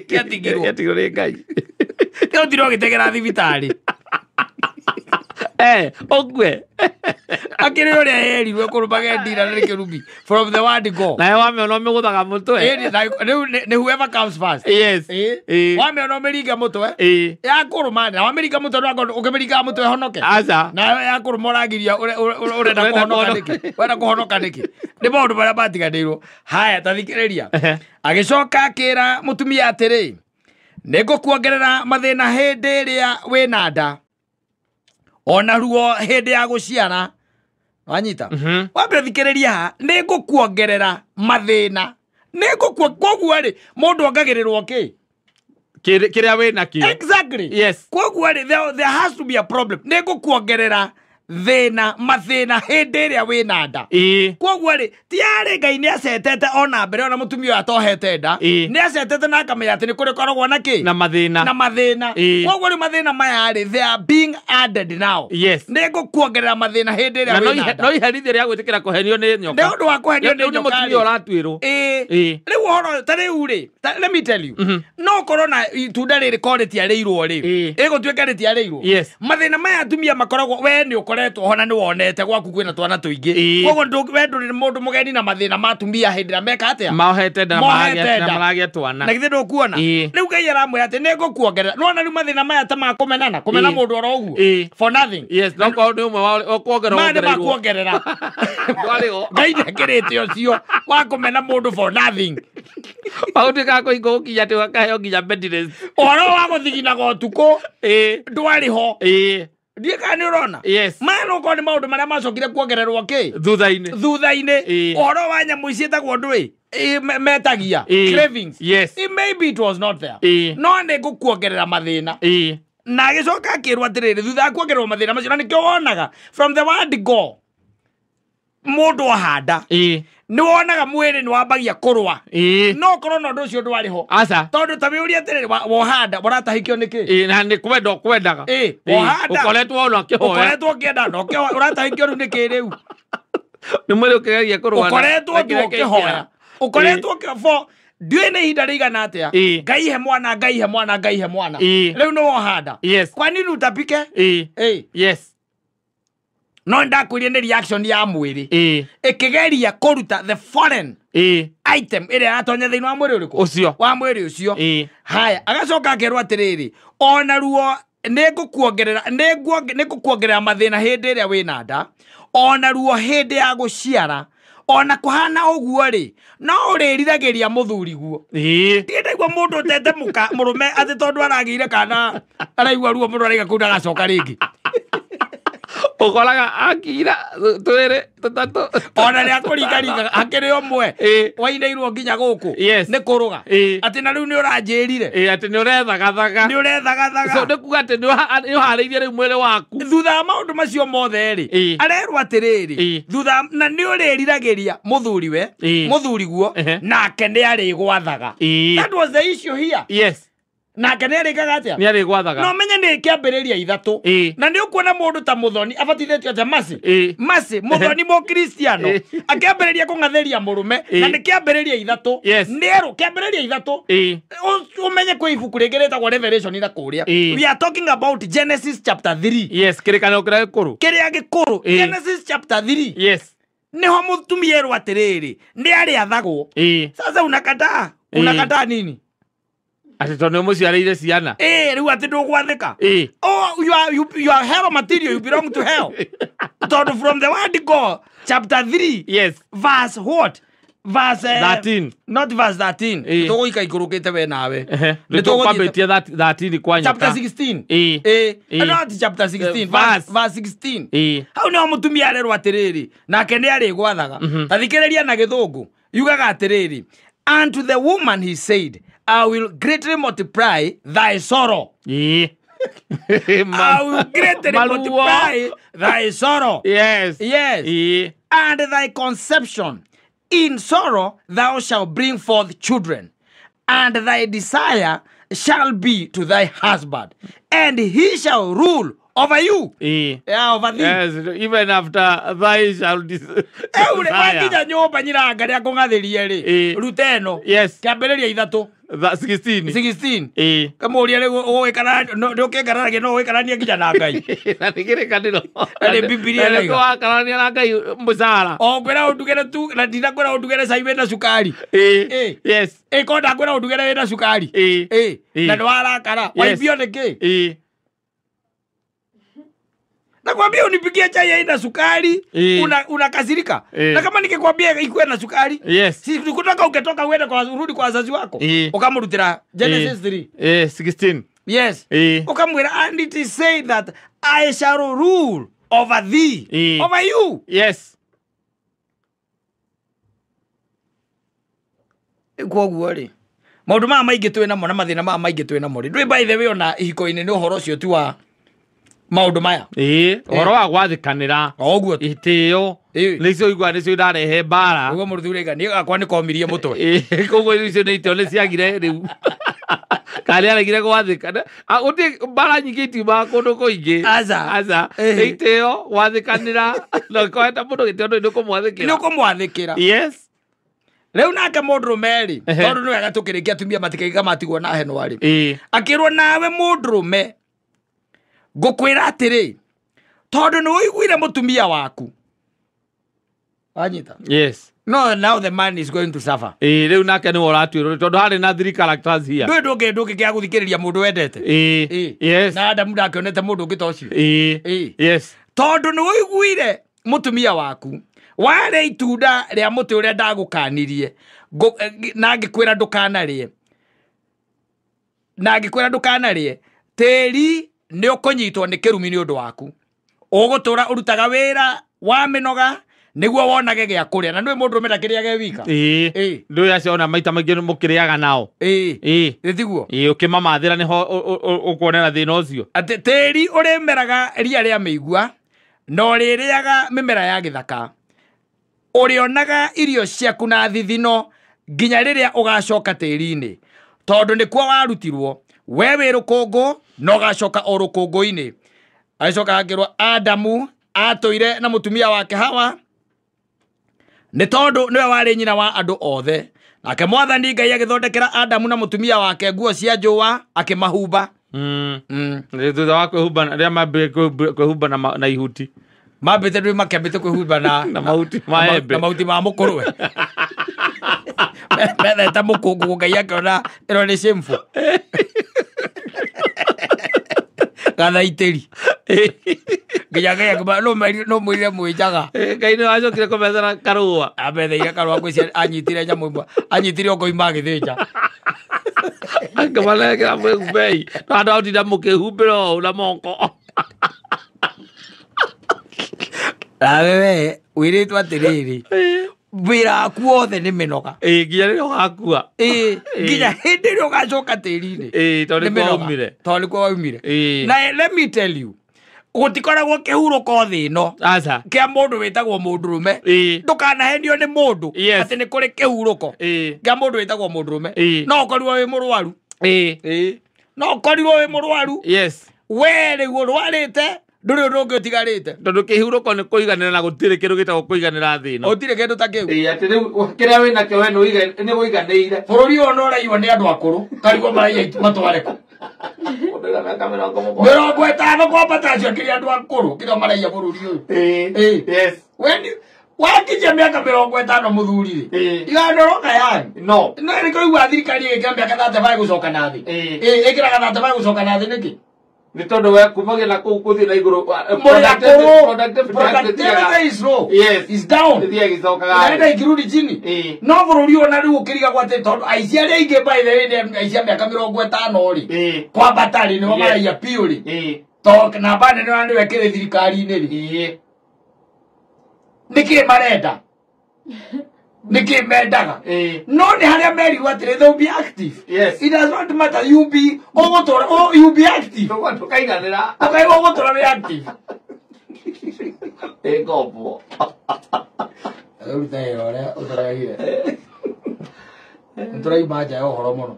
[SPEAKER 1] Kĩatigirwo.
[SPEAKER 2] Kĩatigirwo nĩ Ngai.
[SPEAKER 1] Tiga gũtinda ũgĩtegera thibitarĩ.
[SPEAKER 2] Ũkue.
[SPEAKER 1] Akĩrĩ ũrĩa erirwe kũrũmage ndira na nĩ kĩrumi from the word go.
[SPEAKER 2] Nawe wamĩona ũmĩgũthaga mũtwe.
[SPEAKER 1] Ĩni, rĩu nĩ whoever comes first.
[SPEAKER 2] Yes.
[SPEAKER 1] Ĩ.
[SPEAKER 2] Ĩ.
[SPEAKER 1] Wamĩona ũmĩringe mũtwe.
[SPEAKER 2] Ĩ.
[SPEAKER 1] Yakũrũma na wamĩringa mũtwe ndwakorwo ũkĩmĩringaga mũtwe honoke.
[SPEAKER 2] Aca.
[SPEAKER 1] Nayo yakũrũma ũragiria ũrenda
[SPEAKER 2] Ũrenda
[SPEAKER 1] kũhonoka
[SPEAKER 2] kũhonoka.
[SPEAKER 1] nĩkĩ? Ũrenda kũhonoka nĩkĩ? Nĩ maũndũ marĩa matiganĩirwo. Haya, ta thikĩrĩria.
[SPEAKER 2] Ehe.
[SPEAKER 1] Agĩcoka akĩra mũtumia atĩrĩ, nĩngũkuongerera mathĩna hĩndĩ ĩrĩa wĩna nda, ona ruo hĩndĩ ya gũciara. Wanyita?
[SPEAKER 2] Mhm.
[SPEAKER 1] Wambere thikĩrĩria haha, nĩngũkuongerera mathĩna. Koguo rĩ, mũndũ ongagĩrĩrwo kĩ?
[SPEAKER 2] Kĩrĩa wĩ nakĩo.
[SPEAKER 1] Exactly.
[SPEAKER 2] Yes.
[SPEAKER 1] Koguo rĩ, there has to be a problem. Nĩngũkuongerera thĩna, mathĩna hĩndĩ ĩrĩa wĩna nda.
[SPEAKER 2] Ĩ.
[SPEAKER 1] Koguo rĩ, tiarĩ Ngai nĩ acetete ona mbere ona mũtumia ũyũ atohete nda.
[SPEAKER 2] Ĩ.
[SPEAKER 1] Nĩ acetete na akamenya atĩ nĩ kũrĩ koragwo na kĩ?
[SPEAKER 2] Na mathĩna.
[SPEAKER 1] Na mathĩna.
[SPEAKER 2] Ĩ.
[SPEAKER 1] Koguo rĩu mathĩna maya rĩ, they are being added now.
[SPEAKER 2] Yes.
[SPEAKER 1] Nĩngũkuongerera mathĩna hĩndĩ ĩrĩa
[SPEAKER 2] Na no
[SPEAKER 1] wĩna
[SPEAKER 2] ihe-
[SPEAKER 1] nda.
[SPEAKER 2] no iherithia rĩa gwĩtĩkĩra kũhenio nĩ nyoka.
[SPEAKER 1] Nĩ ũndũ wa kũhenio nĩ
[SPEAKER 2] Rĩu nĩ
[SPEAKER 1] nyoka
[SPEAKER 2] mũtumia
[SPEAKER 1] rĩ.
[SPEAKER 2] ũratuĩrwo.
[SPEAKER 1] Ĩ.
[SPEAKER 2] Ĩ.
[SPEAKER 1] Rĩu ũhoro ta rĩu rĩ, let me tell you. No ũkorwo na itunda rĩrĩ korwo rĩtiarĩirwo rĩ,
[SPEAKER 2] Ĩ.
[SPEAKER 1] ĩgũtuĩka rĩtiarĩirwo.
[SPEAKER 2] Yes.
[SPEAKER 1] Mathĩna maya atumia makoragwo, we nĩ ũkoretwo ho na nĩ wonete gwaku kwĩna twana tũingĩ.
[SPEAKER 2] Ĩ.
[SPEAKER 1] Koguo we ndũrĩ mũndũ mũgeni na mathĩna ma atumia hĩndĩ ĩrĩa meka atĩa?
[SPEAKER 2] Mohete nda na
[SPEAKER 1] Mohete
[SPEAKER 2] maragĩa-
[SPEAKER 1] nda.
[SPEAKER 2] na maragĩa twana.
[SPEAKER 1] Na githĩ ndũkuona?
[SPEAKER 2] Ĩ.
[SPEAKER 1] Rĩu Ngai aramwĩra atĩ nĩngũkuongerera. Nĩwona rĩu mathĩna maya ta ma kũmenana, kũmena
[SPEAKER 2] Ĩ.
[SPEAKER 1] mũndũ oro ũguo.
[SPEAKER 2] Ĩ.
[SPEAKER 1] For nothing.
[SPEAKER 2] Yes, no korwo nĩ ũmwe wa ũkuongerera
[SPEAKER 1] Maya nĩ
[SPEAKER 2] wongereirwo.
[SPEAKER 1] makuongerera.
[SPEAKER 2] Ndwarĩ ho.
[SPEAKER 1] Ngai ndekĩrĩte ũcio wa kũmena mũndũ for nothing.
[SPEAKER 2] Maũndũ kũhingo gũkinya atĩ ũkaheo nginya bed rest.
[SPEAKER 1] Ũhoro wa gũthiginaga ũtukũ
[SPEAKER 2] Ĩ.
[SPEAKER 1] ndwarĩ ho.
[SPEAKER 2] Ĩ.
[SPEAKER 1] Ndiũĩ kana nĩ ũrona.
[SPEAKER 2] Yes.
[SPEAKER 1] Maya no korwo nĩ maũndũ marĩa macokire kuongererwo kĩ?
[SPEAKER 2] Thutha-inĩ.
[SPEAKER 1] Thutha-inĩ.
[SPEAKER 2] Ĩ.
[SPEAKER 1] Ũhoro wa nyamũ ici ciĩtagwo ndũĩ? Metagia.
[SPEAKER 2] Ĩ.
[SPEAKER 1] Cravings.
[SPEAKER 2] Yes.
[SPEAKER 1] Maybe it was not there.
[SPEAKER 2] Ĩ.
[SPEAKER 1] No nĩ ngũkuongerera mathĩna.
[SPEAKER 2] Ĩ.
[SPEAKER 1] Na agĩcoka akĩrwo atĩrĩrĩ, thutha wa kuongererwo mathĩna macio, na nĩkĩo wonaga from the word go, mũndũ ahanda,
[SPEAKER 2] Ĩ.
[SPEAKER 1] nĩ wonaga mwĩrĩ nĩ wambagia kũrũa.
[SPEAKER 2] Ĩ.
[SPEAKER 1] No korwo na ũndũ ũcio ndwarĩ ho.
[SPEAKER 2] Aca.
[SPEAKER 1] Tondũ ta wĩũrie atĩrĩrĩ, wohanda, ũratahĩkio nĩkĩ?
[SPEAKER 2] Ĩ, na nĩ kwenda ũkwendaga.
[SPEAKER 1] Ĩ,
[SPEAKER 2] Ĩ,
[SPEAKER 1] wohanda.
[SPEAKER 2] ũkoretwo ona ũkĩhoya.
[SPEAKER 1] Ũkoretwo ũkĩenda na ũkĩhoya, ũratahĩkio rĩu nĩkĩ rĩu?
[SPEAKER 2] Nĩ mwĩrĩ ũkĩgeria kũrũa na-
[SPEAKER 1] Ũkoretwo
[SPEAKER 2] na
[SPEAKER 1] tu
[SPEAKER 2] kĩrĩa
[SPEAKER 1] ũkĩhoya.
[SPEAKER 2] kĩngĩra.
[SPEAKER 1] Ũkoretwo ũkĩhoya. Ndiũĩ nĩ ihinda rĩigana atĩa.
[SPEAKER 2] Ĩ.
[SPEAKER 1] Ngai he mwana, Ngai he mwana, Ngai he mwana.
[SPEAKER 2] Ĩ.
[SPEAKER 1] Rĩu nĩ wohanda.
[SPEAKER 2] Yes.
[SPEAKER 1] Kwa nini utapike?
[SPEAKER 2] Ĩ.
[SPEAKER 1] Ĩ.
[SPEAKER 2] Yes.
[SPEAKER 1] No ndakwĩrire nĩ reaction ya mwĩrĩ.
[SPEAKER 2] Ĩ.
[SPEAKER 1] Ĩkĩgeria kũruta the foreign
[SPEAKER 2] Ĩ.
[SPEAKER 1] item ĩrĩa yatonya thĩinĩ wa mwĩrĩ ũrĩkũ?
[SPEAKER 2] Ũcio.
[SPEAKER 1] Wa mwĩrĩ ũcio.
[SPEAKER 2] Ĩ.
[SPEAKER 1] Haya, agacoka akerwo atĩrĩrĩ, ona ruo nĩngũkuongerera mathĩna hĩndĩ ĩrĩa wĩna nda, ona ruo hĩndĩ ya gũciara, ona kũhana ũguo rĩ, no ũrĩriragĩria mũthuri guo.
[SPEAKER 2] Ĩ.
[SPEAKER 1] Ndirĩ ndaigua mũndũ ũtete mũka mũrũme atĩ tondũ aragĩire kana araigua ruo mũndũ araiga kũu ndagacoka rĩngĩ.
[SPEAKER 2] Ũkoraga akira twĩrĩ tũtatũ.
[SPEAKER 1] Ona rĩa kũringaringa hakĩrĩ ũmwe
[SPEAKER 2] Ĩ.
[SPEAKER 1] wainĩirwo nginya gũkũ
[SPEAKER 2] Yes.
[SPEAKER 1] nĩ kũrũga.
[SPEAKER 2] Ĩ.
[SPEAKER 1] Atĩ na rĩu nĩ ũranjĩrire.
[SPEAKER 2] Ĩ, atĩ nĩ ũrethagathaga.
[SPEAKER 1] Nĩ ũrethagathaga.
[SPEAKER 2] So nĩ kuga atĩ nĩ ũharĩirie rĩu mwĩrĩ waku.
[SPEAKER 1] Thutha wa maũndũ macio mothe rĩ,
[SPEAKER 2] Ĩ.
[SPEAKER 1] arerwo atĩrĩrĩ,
[SPEAKER 2] Ĩ.
[SPEAKER 1] thutha na nĩ ũrĩriragĩria mũthuriwe,
[SPEAKER 2] Ĩ.
[SPEAKER 1] mũthuri guo,
[SPEAKER 2] Ehe.
[SPEAKER 1] nake nĩ arĩgwathaga.
[SPEAKER 2] Ĩ.
[SPEAKER 1] That was the issue here.
[SPEAKER 2] Yes.
[SPEAKER 1] Nake nĩ arĩkaga atĩa?
[SPEAKER 2] Nĩ arĩgwathaga.
[SPEAKER 1] No menye nĩ kĩambĩrĩria ithatũ.
[SPEAKER 2] Ĩ.
[SPEAKER 1] Na nĩ ũkuona mũndũ ta mũthoni abatithĩtio atĩa Mercy?
[SPEAKER 2] Ĩ.
[SPEAKER 1] Mercy, mũthoni mũkristiano
[SPEAKER 2] Ĩ.
[SPEAKER 1] akĩambĩrĩria kũng'athĩria mũrũme
[SPEAKER 2] Ĩ.
[SPEAKER 1] na nĩ kĩambĩrĩria ithatũ.
[SPEAKER 2] Yes.
[SPEAKER 1] Nĩ erũ kĩambĩrĩria ithatũ.
[SPEAKER 2] Ĩ.
[SPEAKER 1] Ũmenye kwĩ ibuku rĩngĩ rĩtagwo Revelation na kũrĩa.
[SPEAKER 2] Ĩ.
[SPEAKER 1] We are talking about Genesis chapter 3.
[SPEAKER 2] Yes, kĩrĩkanĩro kĩrĩa gĩkũrũ.
[SPEAKER 1] Kĩrĩa gĩkũrũ.
[SPEAKER 2] Ĩ.
[SPEAKER 1] Genesis chapter 3.
[SPEAKER 2] Yes.
[SPEAKER 1] Nĩho mũtumia erwo atĩrĩrĩ, nĩ arĩathagwo.
[SPEAKER 2] Ĩ.
[SPEAKER 1] Sasa unakataa.
[SPEAKER 2] Ĩ.
[SPEAKER 1] Unakataa nini?
[SPEAKER 2] Atĩ tondũ nĩ ũmũciarĩire ciana.
[SPEAKER 1] Ĩ, rĩu atĩ ndũgwathĩka.
[SPEAKER 2] Ĩ.
[SPEAKER 1] Oh, you are hell material, you belong to hell. Tondũ from the word go, chapter 3,
[SPEAKER 2] Yes.
[SPEAKER 1] verse what? Verse
[SPEAKER 2] 13.
[SPEAKER 1] Not verse 13.
[SPEAKER 2] Ĩ.
[SPEAKER 1] Tũgũika ikũrũkĩte we nawe.
[SPEAKER 2] Ehe.
[SPEAKER 1] Nĩ
[SPEAKER 2] Nĩ
[SPEAKER 1] tũgũthiĩte-
[SPEAKER 2] tũkwambĩtie 13 kwa nyoka.
[SPEAKER 1] Chapter 16.
[SPEAKER 2] Ĩ.
[SPEAKER 1] Ĩ.
[SPEAKER 2] Ĩ.
[SPEAKER 1] Not chapter 16,
[SPEAKER 2] Verse.
[SPEAKER 1] verse 16.
[SPEAKER 2] Ĩ.
[SPEAKER 1] Hau nĩho mũtumia arerwo atĩrĩrĩ, nake nĩ arĩgwathaga. Ta thikĩrĩria na gĩthũngũ. Yugaga atĩrĩrĩ, unto the woman he said, I will greatly multiply thy sorrow.
[SPEAKER 2] Ĩ.
[SPEAKER 1] I will greatly
[SPEAKER 2] Maruo.
[SPEAKER 1] multiply thy sorrow.
[SPEAKER 2] Yes.
[SPEAKER 1] Yes.
[SPEAKER 2] Ĩ.
[SPEAKER 1] And thy conception. In sorrow thou shalt bring forth children, and thy desire shall be to thy husband, and he shall rule Over you.
[SPEAKER 2] Yeah,
[SPEAKER 1] over thee.
[SPEAKER 2] Yes, even after thy shall desire.
[SPEAKER 1] Wakinya nyũmba nyiranga rĩa kũng'athĩrie rĩ, ruta ĩno.
[SPEAKER 2] Yes.
[SPEAKER 1] Kĩambĩrĩria 3.
[SPEAKER 2] 16.
[SPEAKER 1] 16. Kamũria rĩu ũgũĩkara ndũkĩngararagia no ũgĩkarania nginya na Ngai.
[SPEAKER 2] Na nĩ kĩrĩkanĩro.
[SPEAKER 1] Na nĩ Bibilia
[SPEAKER 2] Na
[SPEAKER 1] ĩraiga.
[SPEAKER 2] nĩkĩo wakarania na Ngai mũcara.
[SPEAKER 1] O ngwĩra ũndugĩre tu na ndinakwĩra ũndugĩre cai wĩna cukari.
[SPEAKER 2] Yes.
[SPEAKER 1] Ko ndakwĩra ũndugĩre wĩna cukari. Na nĩwarakara. Waimbio nĩkĩ? Nakwambia unipigie chai haina sukari, unakasirika. Na kama nikikwambia ikuwe na sukari,
[SPEAKER 2] yes.
[SPEAKER 1] Si kutoka ukitoka uende kwa urudi kwa wazazi wako. Ukamrutira Genesis 3.
[SPEAKER 2] 16.
[SPEAKER 1] Yes. Ukamwira, and it is said that I shall rule over thee, over you.
[SPEAKER 2] Yes.
[SPEAKER 1] Koguo ri. Maundu maya maingĩ twĩ namo na mathĩna maya maingĩ twĩ namo ri. Ndũĩ by the way ona ihiko-inĩ nĩ ũhoro ũcio tu wa maundu maya.
[SPEAKER 2] Ũhoro wa gwathĩkanĩra.
[SPEAKER 1] O ũguo.
[SPEAKER 2] Itĩo. Nĩcio igua nĩcio irarehe mbara.
[SPEAKER 1] Ũguo mũruthu ũraiga niĩ gakwa nĩkomirie mũtwe.
[SPEAKER 2] Koguo icio nĩ itĩo nĩciagire rĩu. Kana nĩaregire gwathĩka. Gũtirĩ mbara nyingĩ itiumaga kũndũ kũingĩ.
[SPEAKER 1] Aca.
[SPEAKER 2] Aca. Itĩo, gwathĩkanĩra. Na ũkoheta mũndũ gĩtĩo ndũĩ nĩũkũmwathĩkĩra.
[SPEAKER 1] Nĩũkũmwathĩkĩra.
[SPEAKER 2] Yes.
[SPEAKER 1] Rĩu nake mũndũrũme rĩ, tondũ nĩ wega tũkĩrĩkia atumia matikaiga matigwo na henwa rĩ. Akĩrwo nawe mũndũrũme ngũkwĩra atĩrĩ, tondũ nĩ ũiguire mũtumia waku. Wanyita?
[SPEAKER 2] Yes.
[SPEAKER 1] No, now the man is going to suffer.
[SPEAKER 2] Rĩu nake nĩwe ũratuĩrwo tondũ harĩ na three characters here.
[SPEAKER 1] Ndũĩ ndũngĩkĩaga gũthikĩrĩria mũndũ wendete.
[SPEAKER 2] Yes.
[SPEAKER 1] Na Adamu ndakĩonete mũndũ ũngĩ ta ũcio.
[SPEAKER 2] Yes.
[SPEAKER 1] Tondũ nĩ ũiguire mũtumia waku, warĩa itunda rĩa mũtĩ ũrĩa ndagũkanirie, na ngĩkwĩra ndũkanarĩe. Na ngĩkwĩra ndũkanarĩe, tĩri nĩ ũkũnyitwo nĩ kĩrumi nĩ ũndũ waku. Ũgũtũra ũrutaga wĩra wa mĩnoga nĩguo wonage gĩa kũrĩa. Na nĩũĩ mũndũrũme ndakĩrĩage wika.
[SPEAKER 2] Ndũĩ acio ona maita maingĩ mũkĩrĩaga nao.
[SPEAKER 1] Tiguo?
[SPEAKER 2] Ũkĩmamathĩra nĩho ũkuonera thĩna ũcio.
[SPEAKER 1] Atĩ tĩri ũrĩmeraga ria rĩa mĩigua na ũrĩrĩaga mĩmera ya gĩthaka. Ũrĩonaga irio ciaku na thithino nginya rĩrĩa ũgacoka tĩri-inĩ. Tondũ nĩkuo warutirwo, we wĩ rũkũngũ na ũgacoka o rũkũngũ-inĩ. Agĩcoka akĩrwo Adamu atũire na mũtumia wake Hawa nĩ tondũ nĩwe warĩ nyina wa andũ othe. Nake Mwathani Ngai agĩthondekera Adamu na mũtumia wake nguo cia njũa akĩmahumba.
[SPEAKER 2] Thutha wa kwĩhumba rĩrĩa mambĩrĩirie kwĩhumba na ihuti.
[SPEAKER 1] Mambĩte ndũĩ makĩambĩte kwĩhumba na
[SPEAKER 2] mahuti ma embe.
[SPEAKER 1] Na mahuti ma mũkũrwe. Methete mũkũngũ Ngai akĩona ĩno nĩ shameful. Gathaitĩri. Nginya Ngai akĩma no mwĩrire mwĩnjaga.
[SPEAKER 2] Ngai nĩ acokire kũmethera karũa.
[SPEAKER 1] Ametheire karũa ngwĩciria anyitire nyamũ ĩmwe. Anyitire ũkoima agĩthĩnja.
[SPEAKER 2] Akĩmanengera mwĩhumbei. No handũ ha gũtinda mũkĩhumbĩra ũũ na moko.
[SPEAKER 1] Nawe we wĩrĩtwo atĩrĩrĩ, wĩra waku wothe nĩ mĩnoga.
[SPEAKER 2] Nginya rĩrĩa ũgakua.
[SPEAKER 1] Nginya hĩndĩ ĩrĩa ũgacoka tĩri-inĩ.
[SPEAKER 2] Tondũ nĩkuo waumire.
[SPEAKER 1] Tondũ nĩkuo waumire. Na let me tell you, gũtikoragwo kĩhurũko thĩ ĩno.
[SPEAKER 2] Aca.
[SPEAKER 1] Kĩa mũndũ wĩtagwo mũndũrũme. Ndũkanahenio nĩ mũndũ atĩ nĩ kũrĩ kĩhurũko kĩa mũndũ wĩtagwo mũndũrũme. No ũkorirwo wĩ mũrwaru. No ũkorirwo wĩ mũrwaru.
[SPEAKER 2] Yes.
[SPEAKER 1] We rĩu ũrwarĩte ndũrĩ ũndũ ũngĩ ũtigarĩte.
[SPEAKER 2] Tondũ kĩhurũko nĩ kũiganĩra na gũtirĩ kĩndũ gĩtagwo kũiganĩra thĩ ĩno.
[SPEAKER 1] Gũtirĩ kĩndũ ta kĩu.
[SPEAKER 2] Atĩ rĩu kĩrĩa wĩ nakĩo we nĩ ũiganĩire.
[SPEAKER 1] Bũrũri ũyũ nĩ ũraiywo nĩ andũ akũrũ, karigwo maraiya matware kũ. 50 kwambata acio akĩrĩ andũ akũrũ kĩrĩa maraiya bũrũri ũyũ.
[SPEAKER 2] Yes.
[SPEAKER 1] Wakinyia mĩaka 50 mũthuri rĩ, iganoroka yani.
[SPEAKER 2] No.
[SPEAKER 1] No nĩ kũigua thirikari ĩgĩkĩra mĩaka 35 gũcoka na thĩ. Ĩkĩraga 35 gũcoka na thĩ nĩkĩ?
[SPEAKER 2] Nĩ tondũ we kumagia na kũu gũthiĩ na igũrũ.
[SPEAKER 1] Productivity is low.
[SPEAKER 2] Yes.
[SPEAKER 1] Is down.
[SPEAKER 2] Ĩthiaga ĩgĩcokaga.
[SPEAKER 1] Inaenda ikirudi chini. No bũrũri ũyũ na rĩu ũkĩrigagwo atĩ tondũ aici arĩa aingĩ by the way nĩ aici a mĩaka 50 rĩ. Kwambata rĩ nĩo maraiya biũ rĩ. Tondũ namba nene na nĩwe ĩkĩrĩ thirikari-inĩ rĩ. Nĩkĩ marenda? Nĩkĩ mendaga? No nĩ harĩa merirwo atĩrĩ, they will be active.
[SPEAKER 2] Yes.
[SPEAKER 1] It does not matter, you be ũgũtũra, oh, you be active.
[SPEAKER 2] Tũkaiganĩra.
[SPEAKER 1] Ũkaigua ũgũtũra wĩ active.
[SPEAKER 2] Ngombo.
[SPEAKER 1] Ũruta wĩra ũrĩa ũtaragire. Nĩtũrauma nja ya ũhoro mũno.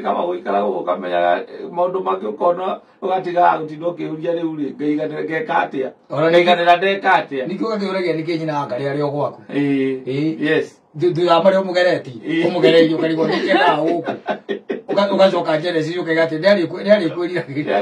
[SPEAKER 2] Kama gũikara gũkũ ũkamenyaga maũndũ mangĩ ũkona ũgatigaga gũtinda ũkĩũria rĩu rĩ ngaiganĩra ngeka atĩa.
[SPEAKER 1] Ona
[SPEAKER 2] Ngaiganĩra ndeka atĩa.
[SPEAKER 1] Ningĩ ũgakĩũragia nĩkĩ nyina wa Ngarĩ arĩ o gwaku.
[SPEAKER 2] Ĩĩ. Yes.
[SPEAKER 1] Thutha wa marĩa ũmũgeretie, ũmũgereirie ũkarigwo nĩkĩ endaga gũkũ. Ũgacoka Genesis ũkaiga atĩ nĩarĩ kwĩriragĩria.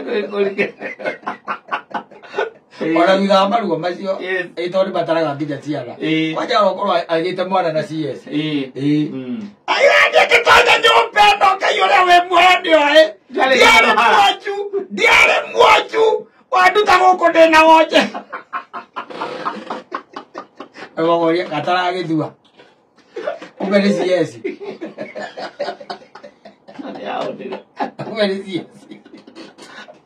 [SPEAKER 1] Ona thutha wa maruo macio,
[SPEAKER 2] Yes.
[SPEAKER 1] ĩ tondũ nĩmataraga nginya ciana.
[SPEAKER 2] Ĩĩ.
[SPEAKER 1] Kwanja okorwo agĩte mwana na CS.
[SPEAKER 2] Ĩĩ.
[SPEAKER 1] Ĩĩ. Airathiĩ ngĩtonya nyũmba ĩno Ngai ũrĩa wĩ muoyo nĩoĩ.
[SPEAKER 2] Ndiarĩ
[SPEAKER 1] Ndiarĩ
[SPEAKER 2] hara.
[SPEAKER 1] mwonju, ndiarĩ mwonju. Wanduta gũkũ ndĩna wonje. Ũgoria gataragĩthua. Kumbe nĩ CS.
[SPEAKER 2] Nĩahonire.
[SPEAKER 1] Kumbe nĩ CS.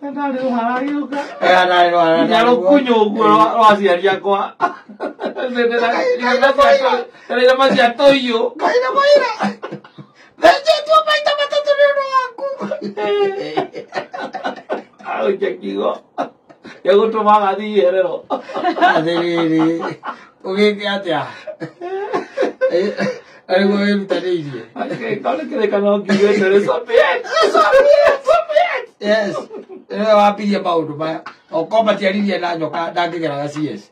[SPEAKER 2] Ndarĩ ũhara agĩũka.
[SPEAKER 1] Eh, ndarĩ ũhara,
[SPEAKER 2] Nginya
[SPEAKER 1] ndarĩ
[SPEAKER 2] rũkunyo ũguo rwa aciari akwa. Ndĩraira macia tũiyũ.
[SPEAKER 1] Ngai na maira. Thenjetwo maita matatũ nĩ ũndũ waku.
[SPEAKER 2] Agũikia kiugo gĩa gũtũma agathiĩ iherero.
[SPEAKER 1] Atĩrĩrĩ, ũgĩke atĩa? Arĩguo wĩrutanĩirie.
[SPEAKER 2] Angĩkorwo nĩ kĩrĩkanĩro ngiugĩte rĩ, so be it, so be it, so be it.
[SPEAKER 1] Yes. Nĩwe wambirie maũndũ maya. Okorwo matiaririe na nyoka ndangĩgeraga CS.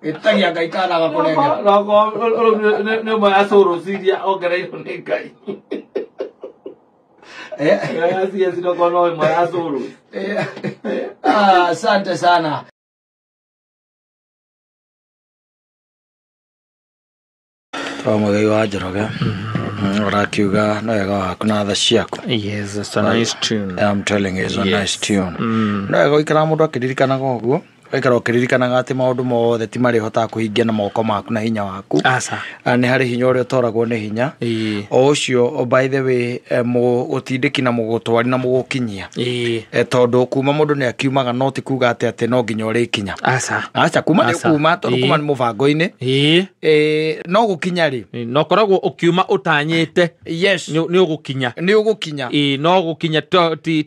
[SPEAKER 1] Gĩtagia Ngai kana agakũnengera.
[SPEAKER 2] Nokorwo rĩu nĩ ũmwe ya cũrũ ciria ongereirwo nĩ Ngai.
[SPEAKER 1] Eh.
[SPEAKER 2] Ya CS nokorwo no ĩmwe ya cũrũ.
[SPEAKER 1] Ah, asante sana. Mũigai wa Njoroge ũrakiuga no wega waku na tha ciaku.
[SPEAKER 2] Yes, it's a nice tune.
[SPEAKER 1] I'm telling you, it's a
[SPEAKER 2] Yes.
[SPEAKER 1] nice tune. No wega gũikara mũndũ akĩririkanaga ũguo, ũgaikara ũkĩririkanaga atĩ maũndũ mothe ti marĩa ũhotaga kũhingia na moko maku na hinya waku.
[SPEAKER 2] Asa.
[SPEAKER 1] Ah, nĩ harĩ hinya ũrĩa ũtoragwo nĩ hinya
[SPEAKER 2] Ĩĩ.
[SPEAKER 1] o ũcio by the way mũgũtindĩki na mũgũtwari na mũgũkinyia.
[SPEAKER 2] Ĩĩ.
[SPEAKER 1] Tondũ kuma mũndũ nĩ akiumaga no ti kuga atĩ atĩ no nginya ũrĩkinya.
[SPEAKER 2] Asa.
[SPEAKER 1] Aca kuma nĩ
[SPEAKER 2] Aca.
[SPEAKER 1] kuma tondũ
[SPEAKER 2] Ĩĩ.
[SPEAKER 1] kuma nĩ mũbango-inĩ.
[SPEAKER 2] Ĩĩ.
[SPEAKER 1] No gũkinya rĩ.
[SPEAKER 2] Na ũkoragwo ũkiuma ũtanyĩte
[SPEAKER 1] Yes.
[SPEAKER 2] nĩ ũgũkinya.
[SPEAKER 1] Nĩ ũgũkinya.
[SPEAKER 2] Ĩĩ, no gũkinya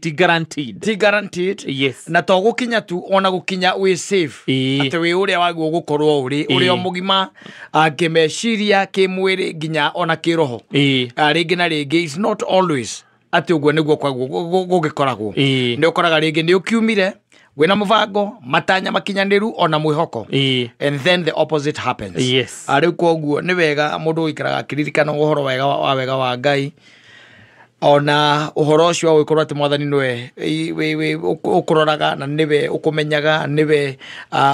[SPEAKER 2] ti guaranteed.
[SPEAKER 1] Ti guaranteed.
[SPEAKER 2] Yes.
[SPEAKER 1] Na to gũkinya tu ona gũkinya wĩ safe.
[SPEAKER 2] Ĩĩ.
[SPEAKER 1] Atĩ wĩ ũrĩa wagĩrĩirwo gũkorwo ũrĩ ũrĩ o
[SPEAKER 2] Ĩĩ.
[SPEAKER 1] mũgima kĩmeciria kĩmwĩrĩ nginya ona kĩroho.
[SPEAKER 2] Ĩĩ.
[SPEAKER 1] Rĩngĩ na rĩngĩ it's not always atĩ ũguo nĩguo kwaguo gũgĩkoragwo.
[SPEAKER 2] Ĩĩ.
[SPEAKER 1] Nĩ ũkoraga rĩngĩ nĩ ũkiumire wĩna mũbango matanya makinyanĩru ona mwĩhoko.
[SPEAKER 2] Ĩĩ.
[SPEAKER 1] And then the opposite happens.
[SPEAKER 2] Yes.
[SPEAKER 1] Rĩu koguo nĩ wega mũndũ gũikaraga akĩririkana ũhoro wega wa wega wa Ngai ona ũhoro ũcio wa gũkorwo atĩ mwathani nĩwe ũkũroraga na nĩwe ũkũmenyaga nĩwe